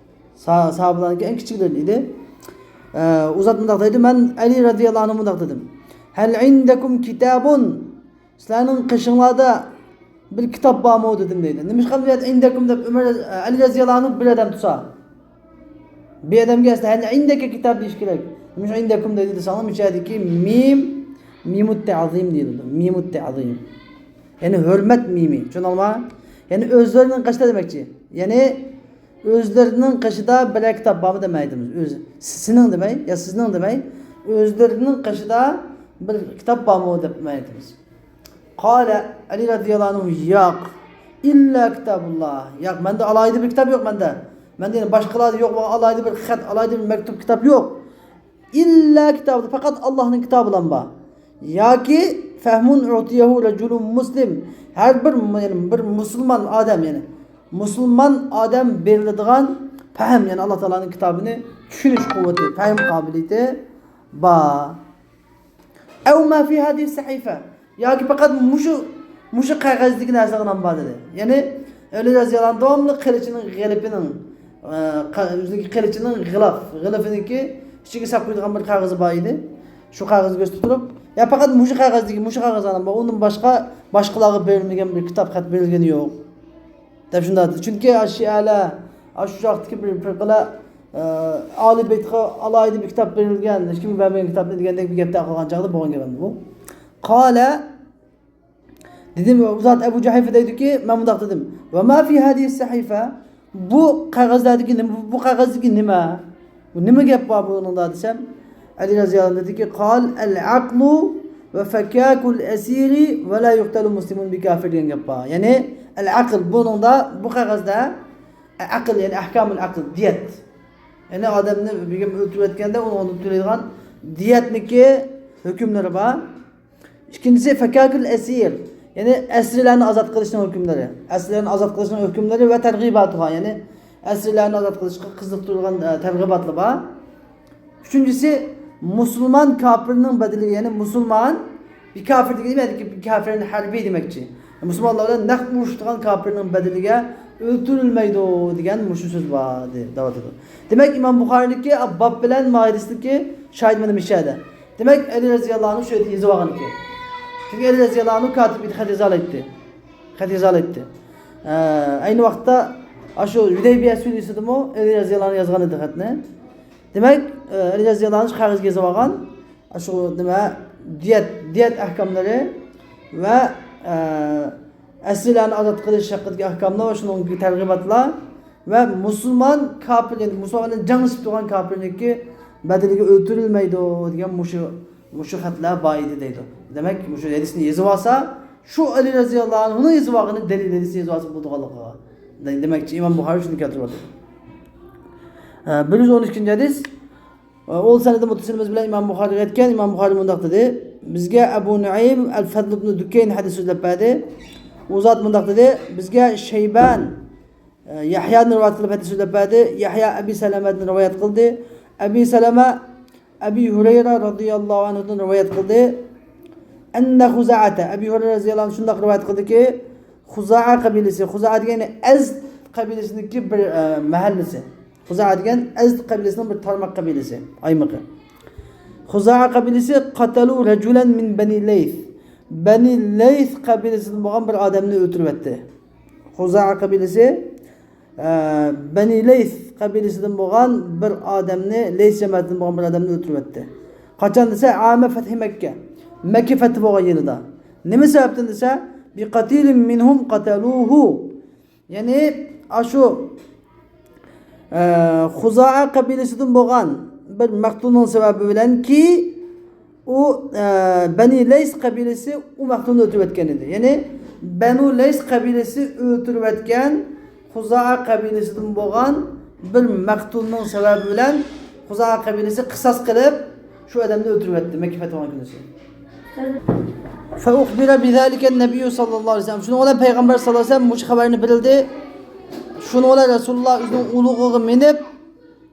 سا-، ساھابىلەرنىڭكى ئەڭ كىچىكلىرى ئىدى. ئە، ئۇ زات مۇنداق دەيدۇ، مەن ئەلى رەزىياللاھۇ ئەنھۇ مۇنداق دېدىم. ھەل ئىندەكۇم كىتابۇن؟ سىلەرنىڭ قېشىڭلاردا بىر كىتاب بارمۇ دېدىم دەيدۇ. نېمىشقا بۇ يەردە ئىندەكۇم دەپ ئۆمەر، ئەلى رەزىياللاھۇ ئەنھۇ بىر ئادەم تۇرسا، بىر ئادەمگە ئەسلى ھەل ئىندەكە كىتاب دېيىش كېرەك. نېمىشقا ئىندەكۇم دەيدۇ دېسەڭلار، مۇشۇ يەردىكى مىم، مىمۇت تەزىم دېيىلىدۇ. مىمۇت تەزىم. يەنى ھۆرمەت مىمى. چۈشىنىڭلارمۇ؟ يەنى ئۆزلىرىنىڭ قېشىدا دېمەكچى. يەنى ئۆزلىرىنىڭ قېشىدا بىرەر كىتاب بارمۇ دەپ مەن ئېيتىمىز. ئۆز، سېنىڭ دېمەي، يا سىزنىڭ دېمەي، ئۆزلىرىنىڭ قېشىدا بىر كىتاب بارمۇ دەپ مەن ئېيتىمىز. قال، ئەلى رەزىياللاھۇ ئەنھۇ، ياق. ئىللا كىتابۇللا. ياق، مەندە ئالاھىدە بىر كىتاب يوق مەندە. مەندە يەنە باشقىلاردا يوق بولغان ئالاھىدە بىر خەت، ئالاھىدە بىر مەكتۇپ، كىتاب يوق. ئىللا كىتابۇللا، پەقەت ئاللاھنىڭ كىتابىلا بار. ياكى فەھمۇن ئۇتىيەھۇ رەجۇلۇن مۇسلىم. ھەر بىر، يەنى بىر مۇسۇلمان ئادەم، يەنى مۇسۇلمان ئادەم بېرىلىدىغان پەھىم، يەنى ئاللا تائالانىڭ كىتابىنى چۈشىنىش قۇۋۋىتى، پەھىم قابىلىيىتى بار. ئەۋ ما فى ھازىھىس سەھىفە. ياكى پەقەت مۇشۇ، مۇشۇ قەغەزدىكى نەرسىلەرگە ئىنان بار دېدى. يەنى ئەلى رەزىياللاھۇ ئەنھۇ داۋاملىق قىلىچىنىڭ غىلىپىنىڭ، ئە، قا-، ئۆزىنىڭكى قىلىچىنىڭ غىلاپ، غىلىپىنىڭكى ئىچىگە ساپ قويىدىغان بىر قەغىزى بار ئىدى. شۇ قەغەزنى كۆرسىتىپ تۇرۇپ، يا پەقەت مۇشۇ قەغەزدىكى، مۇشۇ قەغەزلەرنىڭ بار، ئۇندىن باشقا، باشقىلارغا بېرىلمىگەن بىر كىتاب، خەت بېرىلگىنى يوق. دەپ شۇنداق دېدى. چۈنكى ئاشۇ شىئەلەر، ئاشۇ چاغدىكى بىر پىرقىلەر، ئە، ئالىي بەيتقا ئالاھىدە بىر كىتاب بېرىلگەن، ھېچكىمگە بەرمىگەن كىتابنى دېگەندەك بىر گەپ تارقالغان چاغدا بولغان گەپ ئەمدى بۇ. قال، دېدىم، ئۇ زات ئەبۇ جۇھەيفە دەيدۇكى، مەن مۇنداق دېدىم، ۋە ما فى ھازىھىس سەھىفە، بۇ قەغەزلەردىكى نېمە، بۇ قەغەزدىكى نېمە؟ بۇ نېمە گەپ بار بۇنىڭدا دېسەم، ئەلى رەزىياللاھۇ ئەنھۇ دېدىكى، قال، ئەل ئەقلۇ ۋە فەكاكۇل ئەسىرى ۋە لا يۇقتەلۇ مۇسلىمۇن بىكافىر دېگەن گەپ بار. يەنى، ئەل ئەقل، بۇنىڭدا، بۇ قەغەزدە ئەقىل، يەنى ئەھكامۇل ئەقىل، دىيەت. يەنى ئادەمنى بىر كىم ئۆلتۈرۈۋەتكەندە ئۇنىڭ ئورنىدا تۆلەيدىغان دىيەتنىكى ھۆكۈملىرى بار. ئىككىنچىسى، فەكاكۇل ئەسىر، يەنى ئەسىرلەرنى ئازاد قىلىشنىڭ ھۆكۈملىرى. ئەسىرلەرنى ئازاد قىلىشنىڭ ھۆكۈملىرى ۋە تەرغىباتۇغا، يەنى ئەسىرلەرنى ئازاد قىلىشقا قىزىقتۇرىدىغان، ئە، تەرغىباتلار بار. ئۈچىنچىسى، مۇسۇلمان كاپىرنىڭ بەدىلىگە، يەنى مۇسۇلمان، بىكافىر دېگىنى نېمە؟ بىكافىرىن ھەربىي دېمەكچى. مۇسۇلمانلار بىلەن نەق ئۇرۇشىدىغان كاپىرنىڭ بەدىلىگە ئۆلتۈرۈلمەيدۇ دېگەن مۇشۇ سۆز بار، دەۋاتىدۇ. دېمەك، ئىمام بۇخارىنىڭكى باب بىلەن ماھىدىسىدىكى شاھىد مانا مۇشۇ يەردە. دېمەك، ئەلى رەزىياللاھۇ ئەنھۇ شۇ يەردە يېزىۋالغان ئىكەن. چۈنكى ئەلى رەزىياللاھۇ ئەنھۇ كاتىپ ئىدى، خەت يېزالايتتى. خەت يېزالايتتى. ئە، ئەينى ۋاقىتتا ئاشۇ ھۇدەيبىيە سۈلھىسىدىمۇ ئەلى رەزىياللاھۇ ئەنھۇ يازغان ئىدى خەتنى. دېمەك، ئە، ئەلى رەزىياللاھۇ ئەنھۇ قەغەزگە يېزىۋالغان، ئاشۇ نېمە، دىيەت، دىيەت ئەھكاملىرى ۋە، ئە، ئەسىرلەرنى ئازاد قىلىش ھەققىدىكى ئەھكاملار ۋە شۇنىڭدىكى تەرغىباتلار ۋە مۇسۇلمان كاپىر، يەنى مۇسۇلمان بىلەن جەڭلىشىپ تۇرغان كاپىرنىڭكى بەدىلىگە ئۆلتۈرۈلمەيدۇ دېگەن مۇشۇ، مۇشۇ خەتلەر بار ئىدى دەيدۇ. دېمەك، مۇشۇ ھەدىسنى يېزىۋالسا، شۇ ئەلى رەزىياللاھۇ ئەنھۇنىڭ يېزىۋالغىنى دەلىل ھەدىسنى يېزىۋالسا بولىدىغانلىقىغا. دېمەكچى، ئىمام بۇخارى شۇنى كەلتۈرۈۋاتىدۇ. ئە، بىر يۈز ئون ئىككىنچى ھەدىس. ئۇ سەنىدى مۇتتەسىلىمىز بىلەن ئىمام بۇخارىغا يەتكەن. ئىمام بۇخارى مۇنداق دېدى، بىزگە ئەبۇ نۇئەيم ئەل-فەدل ئىبنى دۇكەين ھەدىس سۆزلەپ بەردى. ئۇ زات مۇنداق دېدى، بىزگە شەيبان، ئە، يەھيادىن رىۋايەت قىلىپ ھەدىس سۆزلەپ بەردى. يەھيا ئەبى سەلەمەدىن رىۋايەت قىلدى. ئەبى سەلەمە ئەبى ھۇرەيرە رەزىياللاھۇ ئەنھۇدىن رىۋايەت قىلدى. ئەننە خۇزائەتە، ئەبى ھۇرەيرە رەزىياللاھۇ ئەنھۇ شۇنداق رىۋايەت قىلدىكى، خۇزائە قەبىلىسى، خۇزائە دېگەن ئەزد قەبىلىسىنىڭكى بىر، ئە، مەھەللىسى. خۇزائە دېگەن ئەزد قەبىلىسىنىڭ بىر تارماق قەبىلىسى، ئايمىقى. خۇزائە قەبىلىسى قاتەلۇ رەجۇلەن مىن بەنى لەيس. بەنى لەيس قەبىلىسىدىن بولغان بىر ئادەمنى ئۆلتۈرۈۋەتتى. خۇزائە قەبىلىسى ئە، بەنى لەيس قەبىلىسىدىن بولغان بىر ئادەمنى، لەيس جەمەتىدىن بولغان بىر ئادەمنى ئۆلتۈرۈۋەتتى. قاچان دېسە، ئامە فەتھى مەككە. مەككە فەتھى بولغان يىلىدا. نېمە سەۋەبتىن دېسە، بىقەتىلىن مىنھۇم قەتەلۇھۇ. يەنى، ئاشۇ، ئە، خۇزائە قەبىلىسىدىن بولغان بىر مەختۇلنىڭ سەۋەبى بىلەنكى، ئۇ، ئە، بەنى لەيس قەبىلىسى ئۇ مەختۇلنى ئۆلتۈرۈۋەتكەن ئىدى. يەنى، بەنۇ لەيس قەبىلىسى ئۆلتۈرۈۋەتكەن خۇزائە قەبىلىسىدىن بولغان بىر مەختۇلنىڭ سەۋەبى بىلەن خۇزائە قەبىلىسى قىساس قىلىپ، شۇ ئادەمنى ئۆلتۈرۈۋەتتى مەككە فەتھى بولغان كۈنىسى. فأخبر بذلك النبي صلى الله عليه وسلم. شۇنىڭ بىلەن پەيغەمبەر ساللاللاھۇ ئەلەيھى ۋەسەللەم مۇشۇ خەۋەرنى بېرىلدى. شۇنىڭ بىلەن رەسۇلۇللا ئۆزىنىڭ ئۇلۇغىغا مىنىپ،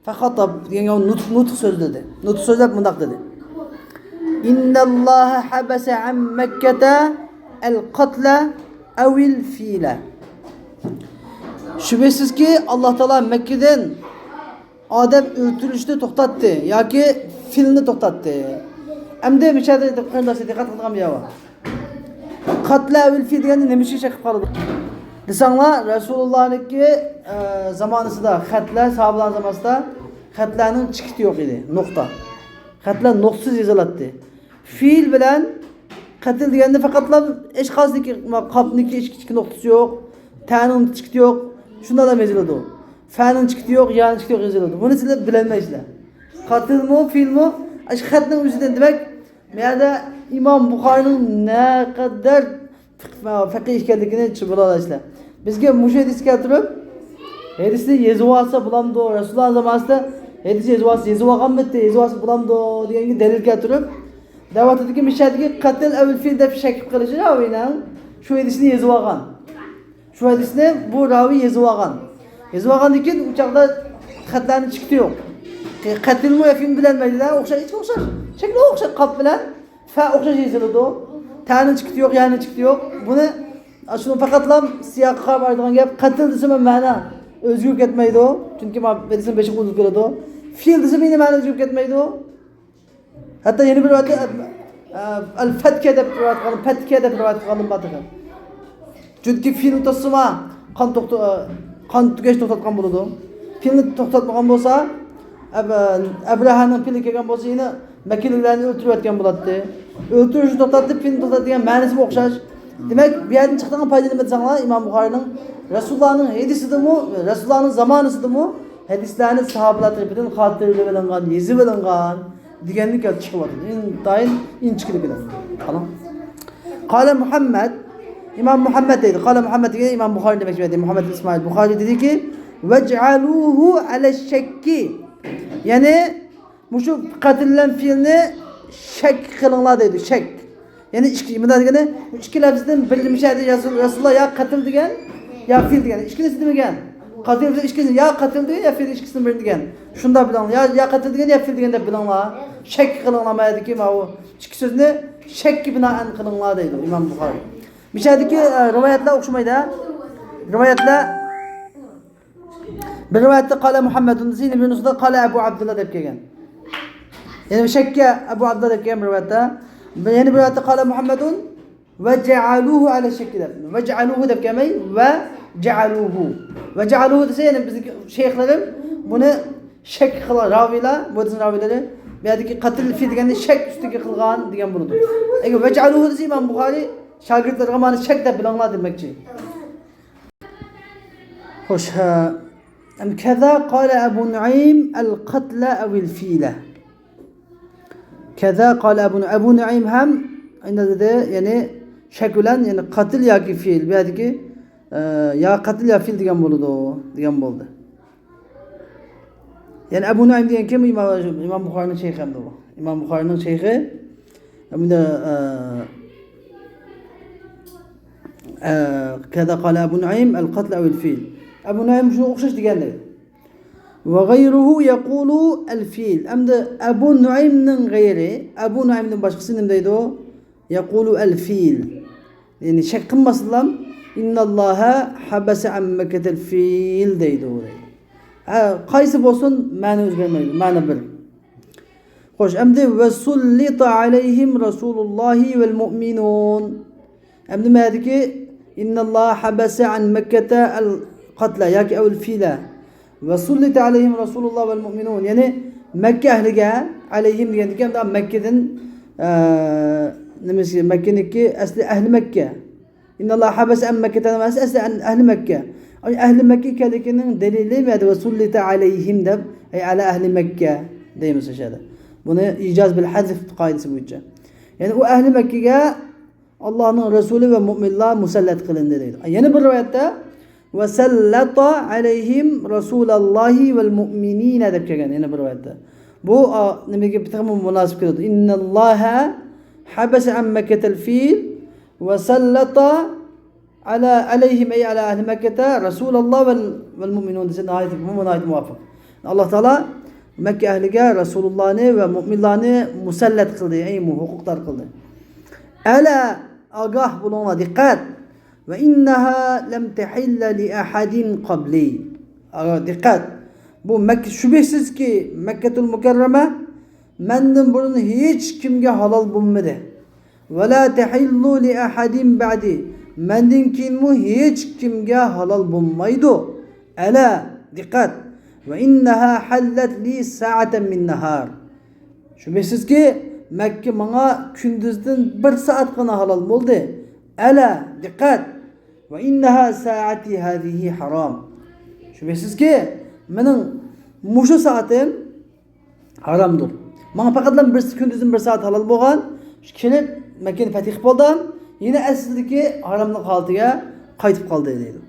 فخطب دېگەن گەپ نۇتۇق، نۇتۇق سۆزلىدى. نۇتۇق سۆزلەپ مۇنداق دېدى. إن الله حبس عن مكة القتل أو الفيل. شۈبھىسىزكى، ئاللا تائالا مەككىدىن ئادەم ئۆلتۈرۈشنى توختاتتى ياكى فىلنى توختاتتى. ئەمدى مۇشۇ يەردە قېرىنداشلار دىققەت قىلىدىغان بىر يەر بار. قەتلە ئەۋىل فىل دېگەندە نېمە ئۈچۈن شەك قىلىپ قالىدۇ دېسەڭلار، رەسۇلۇللانىڭكى، ئە، زامانىسىدا خەتلەر، ساھابىلارنىڭ زامانىسىدا خەتلەرنىڭ چېكىتى يوق ئىدى، نۇقتا. خەتلەر نۇقتىسىز يېزىلاتتى. فىل بىلەن قەتىل دېگەندە پەقەتلا ھېچقايسىنىڭكى، قاپنىڭكى ئىككى، ئىككى نۇقتىسى يوق، تەنىڭ چېكىتى يوق، شۇنداقلا يېزىلىدۇ. فەنىڭ چېكىتى يوق، يانىڭ چېكىتى يوق يېزىلىدۇ. بۇنى سىلەر بىلەلمەيسىلەر. قەتىلمۇ، فىلمۇ، ئاشۇ خەتنىڭ ئۆزىدىن دېمەك، بۇ يەردە ئىمام بۇخارىنىڭ نەقەدەر فىق-، فەقىھ ئىكەنلىكىنى چۈشىنىپ بولالايسىلەر. بىزگە مۇشۇ ھەدىسنى كەلتۈرۈپ، ھەدىسنى يېزىۋالسا بولامدۇ، رەسۇلۇللا زامانىسىدا ھەدىس يېزىۋالسا، يېزىۋالغانمىدى، يېزىۋالسا بولامدۇ دېگەنگە دەلىل كەلتۈرۈپ، دەۋاتىدىكى مىشەدىكى قەتىل ئەۋىل فىل دەپ شەك قىلىشى راۋىنىڭ شۇ ھەدىسنى يېزىۋالغان. شۇ ھەدىسنى بۇ راۋى يېزىۋالغان. يېزىۋالغاندىن كېيىن ئۇ چاغدا خەتلەرنىڭ چېكىتى يوق. قەتىلمۇ يەفىلمۇ بىلەلمەيدىلەر. ئوخشاش، ھېچ ئوخشاش. شەكلى ئوخشاش، قاپ بىلەن فە ئوخشاش يېزىلىدۇ. تەنىڭ چېكىتى يوق، يانىڭ چېكىتى يوق. بۇنى، شۇنىڭ پەقەتلا سىياققا قاراپ ئايدىغان گەپ، قەتىل دېسە مەنە ئۆزگىرىپ كەتمەيدۇ. چۈنكى ما-، ھەدىسنىڭ بېشىغا ئۇدۇل كېلىدۇ. فىل دېسە يەنە مەنە ئۆزگىرىپ كەتمەيدۇ. ھەتتا يەنە بىر رىۋايەتتە، ئە، ئەل فەتكە دەپ رىۋايەت قىلغان، پەتكە دەپ رىۋايەت قىلغانلىرى بار تېخى. چۈنكى فىلنى توسسىما، قان توختا-، قان تۈگەش توختاتقان بولىدۇ. فىلنى توختاتمىغان بولسا، ئەب-، ئەبرەھەنىڭ فىلى كەلگەن بولسا، يەنە مەككىلىكلەرنى ئۆلتۈرۈۋەتكەن بولاتتى. ئۆلتۈرۈشنى توختاتتى، فىلنى توختاتتى دېگەن مەنىسىمۇ ئوخشاش. دېمەك، بۇ يەردىن چىقىدىغان پايدا نېمە دېسەڭلار، ئىمام بۇخارىينىڭ رەسۇلۇللانىڭ ھەدىسىدىمۇ، رەسۇلۇللانىڭ زامانىسىدىمۇ ھەدىسلەرنى ساھابىلار تەرىپىدىن خاتىرىلىۋېلىنغان، يېزىۋېلىنغان دېگەننى كەلتۈرۈپ چىقىۋاتىدۇ. ئىنتايىن ئىنچىكىلىكىدە. قالا مۇھەممەد، ئىمام مۇھەممەد دەيدۇ. قالا مۇھەممەد دېگەن ئىمام بۇخارى دېمەكچى. مۇھەممەد ئىسمائىل بۇخارى دېدىكى، ۋەجئەلۇھۇ ئەلە شەككى. يەنى، مۇشۇ قەتىل بىلەن فىلنى شەك قىلىڭلار دەيدۇ، شەك. يەنى ئىككى، مۇنداق دېگەنى، بۇ ئىككى لەپزدىن بىرى مۇشۇ يەردە رەسۇل-، رەسۇلۇللا يا قەتىل دېگەن، يا فىل دېگەن. ئىككىلىسى دېمىگەن. قەتىل دېگەن ئىككىسى، يا قەتىل دېگەن، يا فىل ئىككىسىدىن بىرىنى دېگەن. شۇنداق بىلىڭلار. يا، يا قەتىل دېگەن، يا فىل دېگەن دەپ بىلىڭلار. شەك قىلىڭلار، مايەدىكى ماۋۇ ئىككى سۆزنى شەككە بىنائەن قىلىڭلار دەيدۇ ئىمام بۇخارى. مۇشۇ يەردىكى، ئە، رىۋايەتلەر ئوخشىمايدۇ. رىۋايەتلەر بىر رىۋايەتتە قالە مۇھەممەدۇن دېسە، يەنە بىر نۇسخىدا قالە ئەبۇ ئابدۇللا دەپ كەلگەن. يەنى شەككە ئەبۇ ئابدۇللا دەپ كەلگەن بىر رىۋايەتتە. يەنە بىر رىۋايەتتە قالە مۇھەممەدۇن ۋە جەئەلۇھۇ ئەلە شەككى دەپ. ۋە جەئەلۇھۇ دەپ كەلمەي، ۋە جەئەلۇھۇ. ۋە جەئەلۇھۇ دېسە، يەنى بىزنىڭ شەيخلىرىم بۇنى شەك قىلغان راۋىلار، بۇ ھەدىسنىڭ راۋىلىرى بۇ يەردىكى قەتىل فى دېگەننى شەك ئۈستىگە قىلغان دېگەن بولىدۇ. ئەگەر ۋە جەئەلۇھۇ دېسە، ئىمام بۇخارى شاگىرتلىرىغا مانا شەك دەپ بىلىڭلار دېمەكچى. خوش، ھە. ئەم، كەزا قالە ئەبۇ نۇئەيم ئەل قەتلە ئەۋىل فىلە. كەزا قالە ئەبۇ نۇ-، ئەبۇ نۇئەيم ھەم ئەندە دېدى، يەنى شەك بىلەن، يەنى قەتل ياكى فىل. بۇ يەردىكى، ئە، يا قەتل يا فىل دېگەن بولىدۇ، دېگەن بولدى. يەنى ئەبۇ نۇئەيم دېگەن كىم؟ ئىمام، ئىمام بۇخارىنىڭ شەيخى ئەمدى بۇ. ئىمام بۇخارىنىڭ شەيخى. ئەمدى، ئە، ئە، كەزا قالە ئەبۇ نۇئەيم ئەل قەتل ئەۋىل فىل. ئەبۇ نۇئەيم شۇنىڭغا ئوخشاش دېگەن دەيدۇ. ۋە غەيرۇھۇ يەقۇلۇ ئەل فىل. ئەمدى ئەبۇ نۇئەيمنىڭ غەيرى، ئەبۇ نۇئەيمدىن باشقىسى نېمە دەيدۇ؟ يەقۇلۇ ئەل فىل. يەنى شەك قىلماستىنلا، ئىنناللاھە ھەبەسە ئەن مەككەتەل فىل دەيدۇ، دەيدۇ. ھە، قايسى بولسۇن، مەنە ئۆزگەرمەيدۇ، مەنە بىر. خوش، ئەمدى ۋە سۇللىتە ئەلەيھىم رەسۇلۇللاھى ۋەل مۇئمىنۇن. ئەمدى مەدىكى، ئىنناللاھە ھەبەسە ئەن مەككەتە ئەل قتلى ياكى أو الفيلة. وسلط عليهم رسول الله والمؤمنون. يەنى مەككە ئەھلىگە، ئەلەيھىم دېگەندىكىن، مەككىدىن، ئە، نېمىسى، مەككىنىڭكى ئەسلى ئەھلى مەككە. إن الله حبس عن مكة، ئەسلى ئەھلى مەككە. ئەھلى مەككە ئىكەنلىكىنىڭ دەلىلى مەدە، وسلط عليهم دەپ، ئەي على أهل مكة دەيمىز ئاشۇ يەردە. بۇنى ئىجاز بىل ھەزف قائىدىسى بويىچە. يەنى ئۇ ئەھلى مەككىگە ئاللانىڭ رەسۇلى ۋە مۆمىنلار مۇسەللەت قىلىندى دەيدۇ. يەنە بىر رىۋايەتتە، وسلط عليهم رسول الله والمؤمنين دەپ كەلگەن يەنە بىر رىۋايەتتە. بۇ، ئا، نېمىگە تېخىمۇ مۇناسىپ كېلىدۇ. إن الله حبس عن مكة الفيل وسلط على، عليهم، أي على أهل مكة، رسول الله وال، والمؤمنون دېسە ناھايىتى، بۇمۇ ناھايىتى مۇۋاپىق. ئاللا تائالا مەككە ئەھلىگە رەسۇلۇللانى ۋە مۆمىنلارنى مۇسەللەت قىلدى، ئەي ھوقۇقدار قىلدى. ئەلا، ئاگاھ بولۇڭلار، دىققەت. وإنها لم تحل لأحد قبلي. ئاگاھ، دىققەت. بۇ مەككە، شۈبھىسىزكى، مەككەتۇل مۇكەررەمە مەندىن بۇرۇن ھېچ كىمگە ھالال بولمىدى. ولا تحل لأحد بعدي. مەندىن كېيىنمۇ ھېچ كىمگە ھالال بولمايدۇ. ئەلا، دىققەت. وإنها حلت لي ساعة من نهار. شۈبھىسىزكى، مەككە ماڭا كۈندۈزدىن بىر سائەتقىلا ھالال بولدى. ئەلا، دىققەت. وإنها ساعتي هذه حرام. شۈبھىسىزكى، مېنىڭ مۇشۇ سائىتىم ھارامدۇر. ماڭا پەقەتلا بىر، كۈندۈزدىن بىر سائەت ھالال بولغان، كېلىپ مەككىنى پەتھ قىلىپ بولدۇم، يەنە ئەسلىدىكى ھاراملىق ھالىتىگە قايتىپ قالدى دەيدۇ.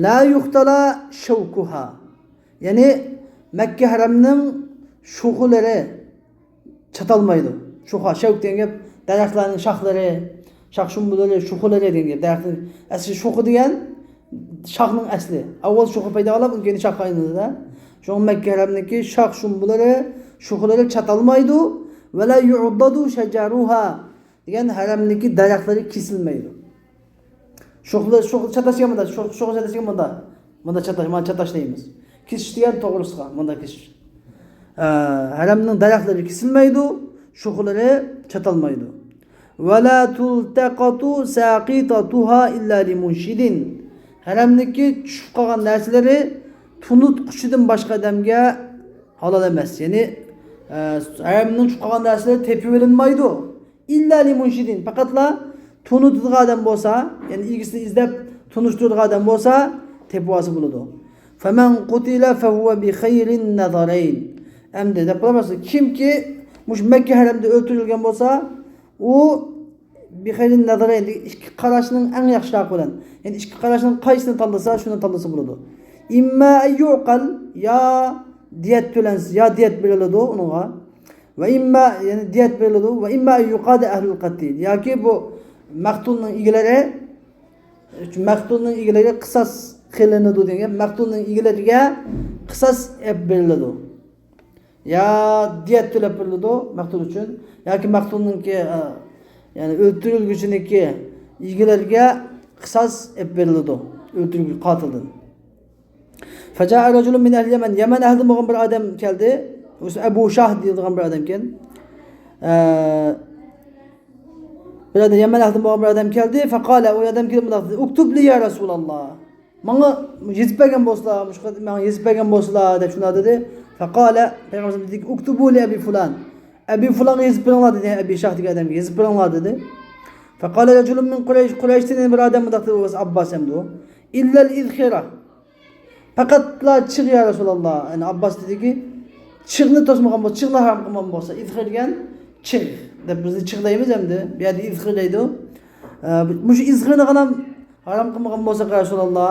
لا يختلى شوكها. يەنى مەككە ھەرەمنىڭ شوخىلىرى چاتالمايدۇ. شوخا، شەۋك دېگەن گەپ دەرەخلەرنىڭ شاخلىرى، شاخ-شۇمبىلىرى، شوخىلىرى دېگەن گەپ. دەرەخنىڭ ئەسلى شوخا دېگەن شاخنىڭ ئەسلى. ئاۋۋال شوخا پەيدا قىلىپ، ئۇنىڭ كېيىن شاخقا ئايلىنىدۇ-دە. شۇڭا مەككە ھەرەمنىڭكى شاخ-شۇمبىلىرى، شوخىلىرى چاتالمايدۇ. ولا يعضد شجرها دېگەن ھەرەمنىڭكى دەرەخلىرى كېسىلمەيدۇ. شوخلا، شوخلا چاتاشقان مۇندا، شوخ-، شوخلا چاتاشقان مۇندا. مۇندا چاتاش، مانا چاتاش دەيمىز. كېسىش دېگەن توغرىسىغا، مۇندا كېسىش. ئە، ھەرەمنىڭ دەرەخلىرى كېسىلمەيدۇ، شوخلىرى چاتالمايدۇ. ولا تلتقط ساقطتها إلا لمنشد. ھەرەمنىڭكى چۈشۈپ قالغان نەرسىلىرى تونۇتقۇچىدىن باشقا ئادەمگە ھالال ئەمەس. يەنى، ئە، ھەرەمنىڭ چۈشۈپ قالغان نەرسىلىرى تېپىۋېلىنمايدۇ. إلا لمنشد، پەقەتلا تونۇتىدىغان ئادەم بولسا، يەنى ئىگىسىنى ئىزدەپ تونۇشتۇرىدىغان ئادەم بولسا، تېپىۋالسا بولىدۇ. فمن قتل فهو بخير النظرين. ئەمدى دەپ قويماسمۇ؟ كىمكى مۇشۇ مەككە ھەرەمدە ئۆلتۈرۈلگەن بولسا، ئۇ بخير النظرين، ئىككى قاراشنىڭ ئەڭ ياخشىراقى بىلەن، يەنى ئىككى قاراشنىڭ قايسىنى تاللىسا، شۇنى تاللىسا بولىدۇ. إما أن يعقل، يا دىيەت تۆلەنسە، يا دىيەت بېرىلىدۇ ئۇنىڭغا. وإما، يەنى دىيەت بېرىلىدۇ. وإما أن يقاد أهل القتل. ياكى بۇ مەقتۇلنىڭ ئىگىلىرى، مەقتۇلنىڭ ئىگىلىرىگە قىساس قىلىنىدۇ دېگەن، مەقتۇلنىڭ ئىگىلىرىگە قىساس ئېلىپ بېرىلىدۇ. يا دىيەت تۆلەپ بېرىلىدۇ مەقتۇل ئۈچۈن، ياكى مەقتۇلنىڭكى، ئە، يەنى ئۆلتۈرۈلگۈچىنىڭكى ئىگىلىرىگە قىساس ئېلىپ بېرىلىدۇ ئۆلتۈرگۈچى قاتىلدىن. فجاء رجل من أهل اليمن. يەمەن ئەھلىدىن بولغان بىر ئادەم كەلدى. ئۆزى ئەبۇ شاھ دېيىلىدىغان بىر ئادەمكەن. ئە، بىر ئادەم، يەمەن ئەھلىدىن بولغان بىر ئادەم كەلدى. فقال، ئۇ ئادەم كېلىپ مۇنداق دېدى، اكتب لي يا رسول الله. ماڭا يېزىپ بەرگەن بولسىلا، مۇشۇ ماڭا يېزىپ بەرگەن بولسىلا دەپ شۇنداق دېدى. فقال، پەيغەمبەرىمىز دېدىكى، اكتبوا لأبي فلان. ئەبى فۇلانغا يېزىپ بېرىڭلار دېدى، ئەبى شاھ دېگەن ئادەمگە يېزىپ بېرىڭلار دېدى. فقال رجل من قريش، قۇرەيشتىن يەنە بىر ئادەم مۇنداق دېدى، ئابباس ئەمدى ئۇ. إلا الإذخرة. پەقەتلا چىغ يا رەسۇلاللا. يەنى ئابباس دېدىكى، چىغنى توسمىغان بولسا، چىغنى ھارام قىلمىغان بولسا، ئىزخىر دېگەن چىغ دەپ بىز چىغ دەيمىز ئەمدى. بۇ يەردە ئىزخىر دەيدۇ. ئە، مۇشۇ ئىزخىرنى غانام ھارام قىلمىغان بولسا يا رەسۇلاللا،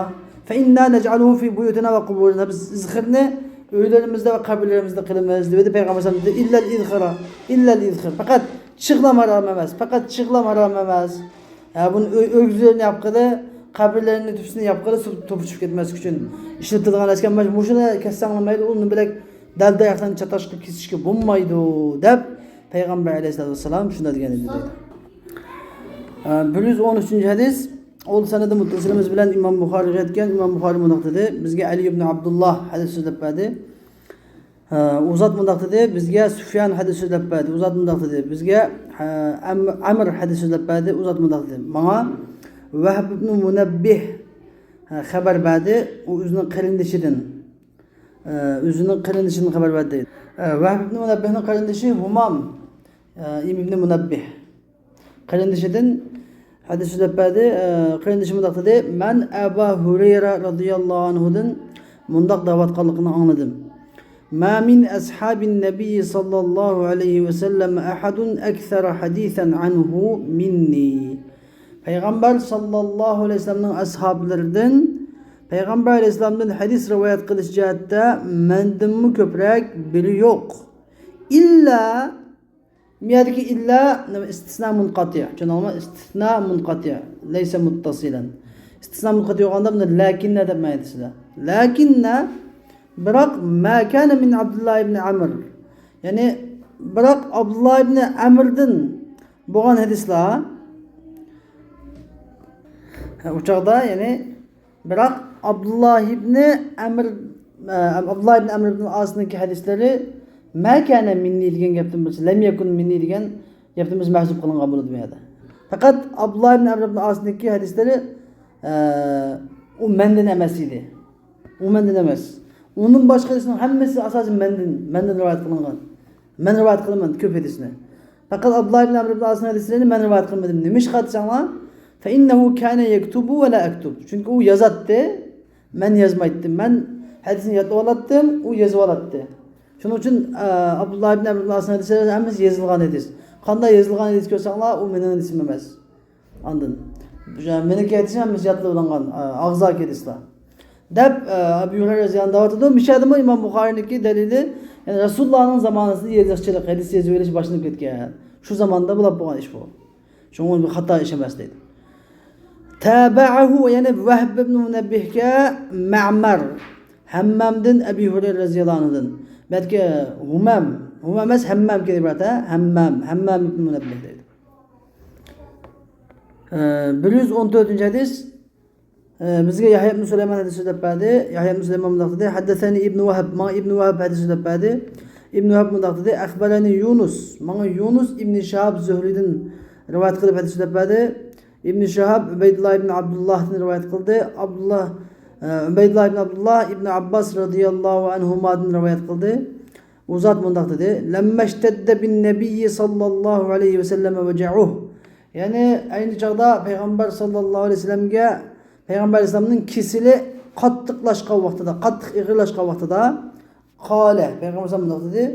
فإنا نجعله في بيوتنا وقبورنا، بىز ئىزخىرنى ئۆيلىرىمىزدە ۋە قەبرىلىرىمىزدە قىلىمىز دېدى پەيغەمبەر ئەلەيھىسسالام. دېدى، إلا الإذخرة، إلا الإذخر. پەقەت چىغلام ھارام ئەمەس، پەقەت چىغلام ھارام ئەمەس. ھە، بۇنى ئۆي، ئۆگزىلىرىنى ياپقىلى، قەبرىلىرىنى تۈپىسىنى ياپقىلى، سۇ توپا چۈشۈپ كەتمەسلىك ئۈچۈن ئىشلىتىدىغان ئەسكەن، مۇشۇنى كەسسەڭلار مەيلى، ئۇنى بىلەك دەل دەرەخلەرنى چاتاشقا كېسىشكە بولمايدۇ، دەپ پەيغەمبەر ئەلەيھىسسالاتۇ ۋەسسالام شۇنداق دېگەن ئىدى دەيدۇ. ھە، بىر يۈز ئون ئۈچىنچى ھەدىس، ئۇ سەنىدى مۇتتەسىلىمىز بىلەن ئىمام بۇخارىغا يەتكەن، ئىمام بۇخارى مۇنداق دېدى، بىزگە ئەلى ئىبنى ئابدۇللا ھەدىس سۆزلەپ بەردى. ئە، ئۇ زات مۇنداق دېدى، بىزگە سۇفيان ھەدىس سۆزلەپ بەردى، ئۇ زات مۇنداق دېدى، بىزگە، ئە، ئەم-، ئەمر ھەدىس سۆزلەپ بەردى، ئۇ زات مۇنداق دېدى. ماڭا ۋەھب ئىبنى مۇنەببىھ ئە، خەۋەر بەردى. ئۇ ئۆزىنىڭ قېرىندىشىدىن، ئە، ئۆزىنىڭ قېرىندىشىدىن خەۋەر بەردى. ئە، ۋەھب ئىبنى مۇنەببىھنىڭ قېرىندىشى ھۇمام، ئە، ئىبنى مۇنەببىھ. قېرىندىشىدىن ھەدىس سۆزلەپ بەردى. ئە، قېرىندىشى مۇنداق دېدى: مەن ئەبا ھۇرەيرە رەزىياللاھۇ ئەنھۇدىن مۇنداق دەۋاتقانلىقىنى ئاڭلىدىم: ما من أصحاب النبي صلى الله عليه وسلم أحد أكثر حديثا عنه مني. پەيغەمبەر ساللاللاھۇ ئەلەيھى ۋەسەللەمنىڭ ئەسھابلىرىدىن، پەيغەمبەر ئەلەيھىسسالامدىن ھەدىس رىۋايەت قىلىش جەھەتتە مەندىنمۇ كۆپرەك بىرى يوق. ئىللا، بۇ يەردىكى ئىللا نېمە؟ ئىستىسنا مۇنقەتىئ. چۈشەندىڭلارمۇ؟ ئىستىسنا مۇنقەتىئ. لەيسە مۇتتەسىلەن. ئىستىسنا مۇنقەتىئ بولغاندا بۇنى لەكىننە دەپ مەنە ئېيتىسىلەر. لەكىننە، بىراق، ما كان من عبد الله بن عمرو. يەنى، بىراق ئابدۇللا ئىبنى ئەمردىن بولغان ھەدىسلەر، ھە، ئۇ چاغدا، يەنى، بىراق ئابدۇللا ئىبنى ئەمر، ئە، ئابدۇللا ئىبنى ئەمر ئىبنى ئاسنىڭكى ھەدىسلىرى ما كان مني دېگەن گەپتىن بىرسى، لم يكن مني دېگەن گەپتىن بىرسى مەھزۇپ قىلىنغان بولىدۇ بۇ يەردە. پەقەت ئابدۇللا ئىبنى ئەمر ئىبنى ئاسنىڭكى ھەدىسلىرى، ئە، ئۇ مەندىن ئەمەس ئىدى. ئۇ مەندىن ئەمەس. ئۇنىڭ باشقا ھەدىسنىڭ ھەممىسى ئاساسەن مەندىن، مەندىن رىۋايەت قىلىنغان. مەن رىۋايەت قىلىمەن كۆپ ھەدىسنى. پەقەت ئابدۇللا ئىبن ئەمر ئىبن ئاسنىڭ ھەدىسلىرىنى مەن رىۋايەت قىلمىدىم. نېمىشقا دېسەڭلار، فإنه كان يكتب ولا أكتب. چۈنكى ئۇ يازاتتى، مەن يازمايتتىم. مەن ھەدىسنى يادلاۋالاتتىم، ئۇ يېزىۋالاتتى. شۇنىڭ ئۈچۈن، ئە، ئابدۇللا ئىبن ئەمر ئىبن ئاسنىڭ ھەدىسلىرى ھەممىسى يېزىلغان ھەدىس. قانداق يېزىلغان ھەدىس كۆرسەڭلار، ئۇ مېنىڭ ھەدىسىم ئەمەس. ئاندىن، مېنىڭكى ھەدىسىم ھەممىسى يادلىۋېلىنغان، ئاغزاكى ھەدىسلەر. دەپ، ئەبۇ ھۇرەيرە رەزىياللاھۇ ئەنھۇ دەۋاتىدۇ. مۇشۇ يەردىمۇ ئىمام بۇخارىنىڭكى دەلىلى، يەنى رەسۇلۇللانىڭ زامانىسىدا يېزىقچىلىق، ھەدىس يېزىۋېلىش باشلىنىپ كەتكەن. شۇ زاماندا بولۇپ بولغان ئىش بۇ. شۇڭا بۇ خاتا ئىش ئەمەس دەيدۇ. تابعه، يەنى ۋەھب ئىبن مۇنەببىھكە مەمەر، ھەممامدىن ئەبۇ ھۇرەيرە رەزىياللاھۇ ئەنھۇدىن. بەلكى ھۇمام، ھۇمام ئەمەس، ھەممامكەن ئىبارەت، ھە؟ ھەممام، ھەممام ئىبن مۇنەببىھ دەيدۇ. ئە، بىر يۈز ئون تۆتىنچى ھەدىس. ئە، بىزگە يەھيا ئىبن سۇلايمان ھەدىس سۆزلەپ بەردى. يەھيا ئىبن سۇلايمان مۇنداق دېدى: حدثني ابن وهب، ماڭا ئىبن ۋەھب ھەدىس سۆزلەپ بەردى. ئىبن ۋەھب مۇنداق دېدى: أخبرني يونس، ماڭا يونس ئىبن شىھاب زۇھرىدىن رىۋايەت قىلىپ ھەدىس سۆزلەپ بەردى. ئىبن شىھاب ئۇبەيدۇللا ئىبن ئابدۇللاھتىن رىۋايەت قىلدى. ئابدۇللا، ئە، ئۇبەيدۇللا ئىبن ئابدۇللا ئىبن ئابباس رەزىياللاھۇ ئەنھۇمادىن رىۋايەت قىلدى. ئۇ زات مۇنداق دېدى: لما اشتد بالنبي صلى الله عليه وسلم وجعه. يەنى ئەينى چاغدا پەيغەمبەر ساللاللاھۇ ئەلەيھى ۋەسەللەمگە، پەيغەمبەر ئەلەيھىسسالامنىڭ كېسىلى قاتتىقلاشقان ۋاقتىدا، قاتتىق ئېغىرلاشقان ۋاقتىدا، قال، پەيغەمبەر ئەلەيھىسسالام مۇنداق دېدى: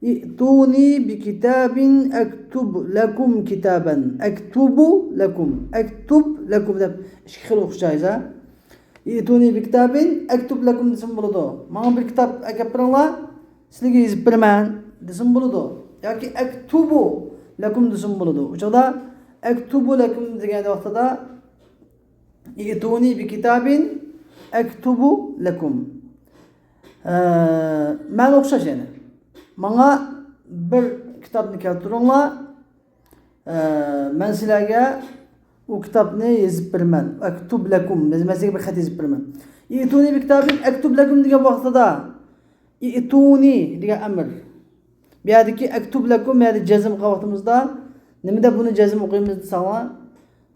ائتوني بكتاب أكتب لكم كتابا. أكتب لكم، أكتب لكم دەپ ئىككى خىل ئوقۇش جايىز، ھە؟ ائتوني بكتاب أكتب لكم دېسىمۇ بولىدۇ. ماڭا بىر كىتاب ئەكەپ بېرىڭلار، سىلەرگە يېزىپ بېرىمەن دېسىمۇ بولىدۇ. ياكى أكتب لكم دېسىمۇ بولىدۇ. ئۇ چاغدا أكتب لكم دېگەن ۋاقتىدا، ائتوني بكتاب أكتب لكم. ئە، مەنە ئوخشاش يەنى. ماڭا بىر كىتابنى كەلتۈرۈڭلار. ئە، مەن سىلەرگە ئۇ كىتابنى يېزىپ بېرىمەن. أكتب لكم، مەن سىلەرگە بىر خەت يېزىپ بېرىمەن. ائتوني بكتاب أكتب لكم دېگەن ۋاقتىدا، ائتوني دېگەن ئەمر. بۇ يەردىكى أكتب لكم، بۇ يەردە جەزم قىلغان ۋاقتىمىزدا، نېمە دەپ بۇنى جەزم ئوقۇيمىز دېسەڭلار،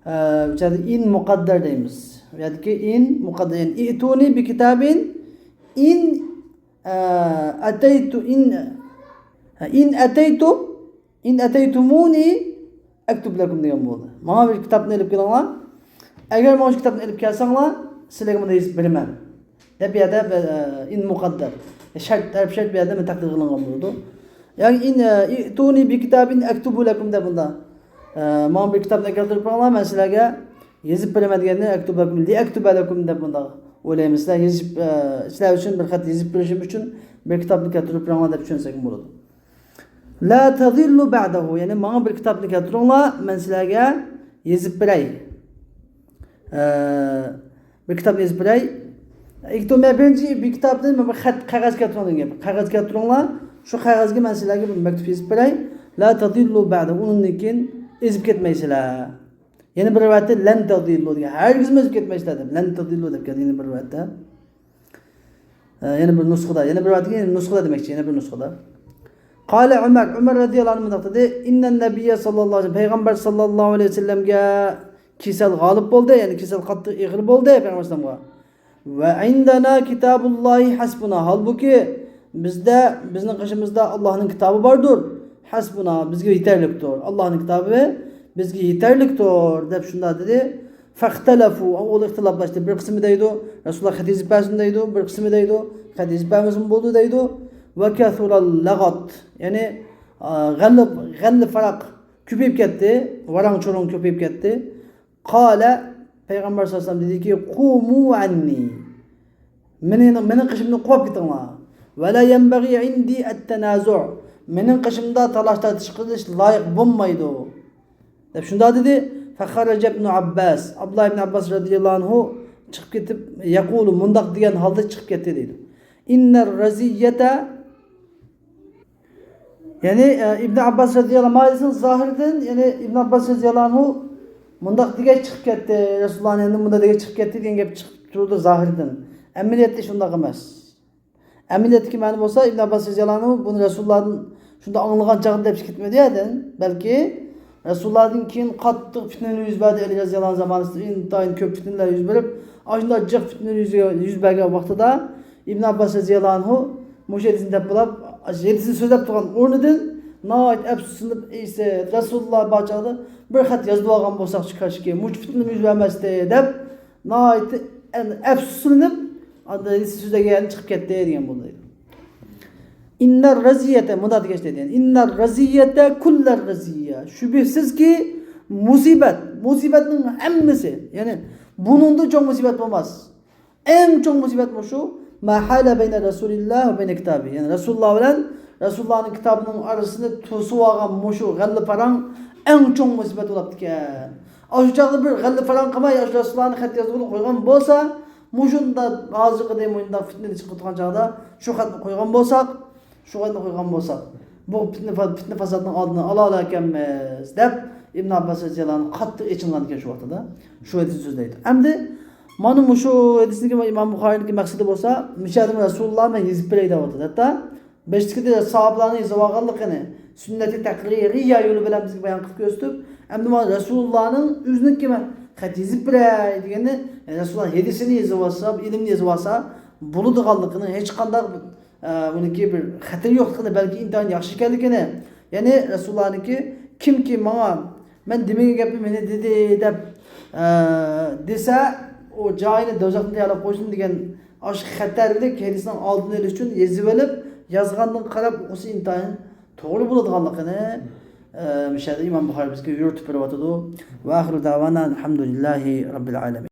ئە، بۇ يەردە إن مۇقەددەر دەيمىز. بۇ يەردىكى إن مۇقەددەر، يەنى ائتوني بكتاب إن، ئە، أتيت إن، إن أتيت إن أتيتموني أكتب لكم دېگەن بولدى. ماڭا بىر كىتابنى ئېلىپ كېلىڭلار. ئەگەر ماڭا شۇ كىتابنى ئېلىپ كەلسەڭلار، سىلەرگە بۇنى يېزىپ بېرىمەن دەپ، بۇ يەردە، ئە، إن مۇقەددەر. شەرت، تەرەپ شەرت بۇ يەردە تەقدىر قىلىنغان بولىدۇ. ياكى إن، ئە، ائتوني بكتاب أكتب لكم دەپ بۇندا. ئە، ماڭا بىر كىتابنى كەلتۈرۈپ بېرىڭلار، مەن سىلەرگە يېزىپ بېرىمەن دېگەننى، أكتب لكم، لأكتب لكم دەپ بۇنداق ئويلايمىز. سىلەر يېزىپ، ئە، سىلەر ئۈچۈن بىر خەت يېزىپ بېرىشىم ئۈچۈن بىر كىتابنى كەلتۈرۈپ بېرىڭلار دەپ چۈشەنسەكمۇ بولىدۇ. لا تضلوا بعده، يەنى ماڭا بىر كىتابنى كەلتۈرۈڭلار، مەن سىلەرگە يېزىپ بېرەي. ئە، بىر كىتابنى يېزىپ بېرەي. ئىككى توم، بىرىنچى بىر كىتابنى، بىر خەت، قەغەز كەلتۈرۈڭ دېگەن گەپ. قەغەز كەلتۈرۈڭلار، شۇ قەغەزگە مەن سىلەرگە بىر مەكتۇپ يېزىپ بېرەي. لا تضلوا بعده، ئۇنىڭدىن كېيىن ئېزىپ كەتمەيسىلەر. يەنە بىر رىۋايەتتە لن تضلوا دېگەن، ھەرگىزمۇ ئېزىپ كەتمەيسىلەر دەپ، لن تضلوا دەپ كەلدى يەنە بىر رىۋايەتتە. ئە، يەنە بىر نۇسخىدا، يەنە بىر رىۋايەتتە، يەنە نۇسخىدا دېمەكچى، يەنە بىر نۇسخىدا. قال عمر، ئۆمەر رەزىياللاھۇ ئەنھۇ مۇنداق دېدى: إن النبي صلى الله عليه وسلم، پەيغەمبەر ساللاللاھۇ ئەلەيھى ۋەسەللەمگە كېسەل غالىب بولدى، يەنى كېسەل قاتتىق ئېغىر بولدى پەيغەمبەر ئەلەيھىسسالامغا. ۋە ئىندەنا كىتابۇللاھى ھەسبۇنا. ھالبۇكى، بىزدە، بىزنىڭ قېشىمىزدا ئاللاھنىڭ كىتابى باردۇر. ھەسبۇنا، بىزگە يېتەرلىكتۇر. ئاللاھنىڭ كىتابى بىزگە يېتەرلىكتۇر، دەپ شۇنداق دېدى. فەختەلەفۇ، ئۇلار ئىختىلاپلاشتى. بىر قىسمى دەيدۇ، رەسۇلۇللا خەت يېزىپ بەرسۇن دەيدۇ، بىر قىسمى دەيدۇ، خەت يېزىپ بەرمىسىمۇ بولىدۇ دەيدۇ. ۋە كەسۇرەل لەغەت، يەنى، ئا، غەللە، غەللە پاراق كۆپىيىپ كەتتى، ۋاراڭ-چۇرۇڭ كۆپىيىپ كەتتى. قالە، پەيغەمبەر سەللەللاھۇ ئەلەيھى ۋەسەللەم دېدىكى، قۇمۇ ئەننى، مېنىڭ، مېنىڭ قېشىمدىن قوۋۇپ كېتىڭلار. ۋە لا يەنبەغى ئىندى ئەتتەنازۇ، مېنىڭ قېشىمدا تالاش-تارتىش قىلىش لايىق بولمايدۇ، دەپ شۇنداق دېدى. فەخەرەجە ئىبنۇ ئابباس، ئابدۇللا ئىبنى ئابباس رەزىيەللاھۇ ئەنھۇ چىقىپ كېتىپ، يەقۇلۇ، مۇنداق دېگەن ھالدا چىقىپ كەتتى دەيدۇ. ئىننەر رەزىيەتە، يەنى، ئە، ئىبنى ئابباس رەزىيەللاھۇ ئەنھۇ زاھىردىن، يەنى ئىبنى ئابباس رەزىيەللاھۇ ئەنھۇ مۇنداق دېگەچ چىقىپ كەتتى، رەسۇلۇللانىڭ يېنىدىن مۇنداق دېگەچ چىقىپ كەتتى دېگەن گەپ چىقىپ تۇرىدۇ زاھىردىن. ئەمەلىيەتتە شۇنداق ئەمەس. ئەمەلىيەتتىكى مەنە بولسا، ئىبنى ئابباس رەزىيەللاھۇ ئەنھۇ بۇنى رەسۇلۇللادىن شۇنداق ئاڭلىغان چاغدا دەپ كەتمىدى يەردىن. بەلكى رەسۇلۇللادىن كېيىن قاتتىق پىتنىلەر يۈز بەردى، ئەلى رەزىيەللاھۇ ئەنھۇ زامانىسىدا ئىنتايىن كۆپ پىتنىلەر يۈز بېرىپ، ئاشۇنداق جىق پىتنىلەر يۈز، يۈز بەرگەن ۋاقتىدا ئىبنى ئابباس رەزىيەللاھۇ ئەنھۇ مۇشۇ ھەدىسنى دەپ بولاپ، ھەدىسنى سۆزلەپ تۇرغان ئورنىدىن ناھايىتى ئەپسۇسلىنىپ، ئەيسە، رەسۇلۇللا بار چاغدا بىر خەت يازدۇرۇۋالغان بولساق شۇ كاشكى، مۇشۇ پىتنىلەر يۈز بەرمەستى دەپ، ناھايىتى ئەپسۇسلىنىپ، ئاندىن ھەدىسنى سۆزلىگەن چىقىپ كەتتى دېگەن بولدى. ئىننەر رەزىيەتە، مۇنداق دېگەچ دەيدۇ. يەنى، ئىننەر رەزىيەتە كۇللەر رەزىيە. شۈبھىسىزكى، مۇسىبەت، مۇسىبەتنىڭ ھەممىسى، يەنى بۇنىڭدىن چوڭ مۇسىبەت بولماس. ئەڭ چوڭ مۇسىبەت مۇشۇ. ما ھالە بەينە رەسۇلىللا ۋە بەينە كىتابى. يەنى رەسۇلۇللا بىلەن رەسۇلۇللانىڭ كىتابىنىڭ ئارىسىنى توسۇۋالغان مۇشۇ غەللە پاراڭ ئەڭ چوڭ مۇسىبەت بولاپتىكەن. ئاشۇ چاغدا بىر غەللە پاراڭ قىلماي، ئاشۇ رەسۇلۇللانىڭ خەت يازغۇلۇق قويغان بولسا، مۇشۇنداق ھازىرقىدەك مۇشۇنداق پىتنە چىقىپ تۇرغان چاغدا شۇ خەتنى قويغان بولساق، شۇ خەتنى قويغان بولساق، بۇ پىتنە، پىتنە پاساتنىڭ ئالدىنى ئالالىكەنمىز، دەپ ئىبن ئابباس رەزىيەللاھۇ ئەنھۇ قاتتىق ئېچىنغان ئىكەن شۇ ۋاقتىدا. شۇ ھەدىسنى سۆزلەيدۇ. ئەمدى مانا مۇشۇ ھەدىسنىڭكى ئىمام بۇخارىينىڭكى مەقسىتى بولسا، مۇشۇ ئادەم رەسۇلۇللا مەن يېزىپ بېرەي دەۋاتىدۇ. ھەتتا بەشتىكىدە ساھابىلارنىڭ يېزىۋالغانلىقىنى سۈننەتى تەقرىرىيە يولى بىلەن بىزگە بايان قىلىپ كۆرسىتىپ، ئەمدى مانا رەسۇلۇللانىڭ ئۆزىنىڭكى مەن خەت يېزىپ بېرەي دېگەننى، رەسۇلۇللا ھەدىسىنى يېزىۋالسا، ئىلىمنى يېزىۋالسا بولىدىغانلىقىنى، ھېچقانداق، ئە، ئۇنىڭكى بىر خەتىرى يوقلۇقىنى، بەلكى ئىنتايىن ياخشى ئىكەنلىكىنى، يەنى رەسۇلۇللانىڭكى كىمكى ماڭا مەن دېمىگەن گەپنى مېنى دېدى دەپ، ئە، دېسە، ئۇ جايىنى دوزاختىن تەييارلاپ قويسۇن دېگەن ئاشۇ خەتەرلىك ھەدىسنىڭ ئالدىنى ئېلىش ئۈچۈن يېزىۋېلىپ، يازغاندىن قاراپ ئوقۇسا ئىنتايىن توغرا بولىدىغانلىقىنى، ئە، مۇشۇ يەردە ئىمام بۇخارىي بىزگە يورۇتۇپ بېرىۋاتىدۇ. ۋە ئاخىرۇ دەۋانا ئەلھەمدۇلىللاھى رەببىل ئالەمىن.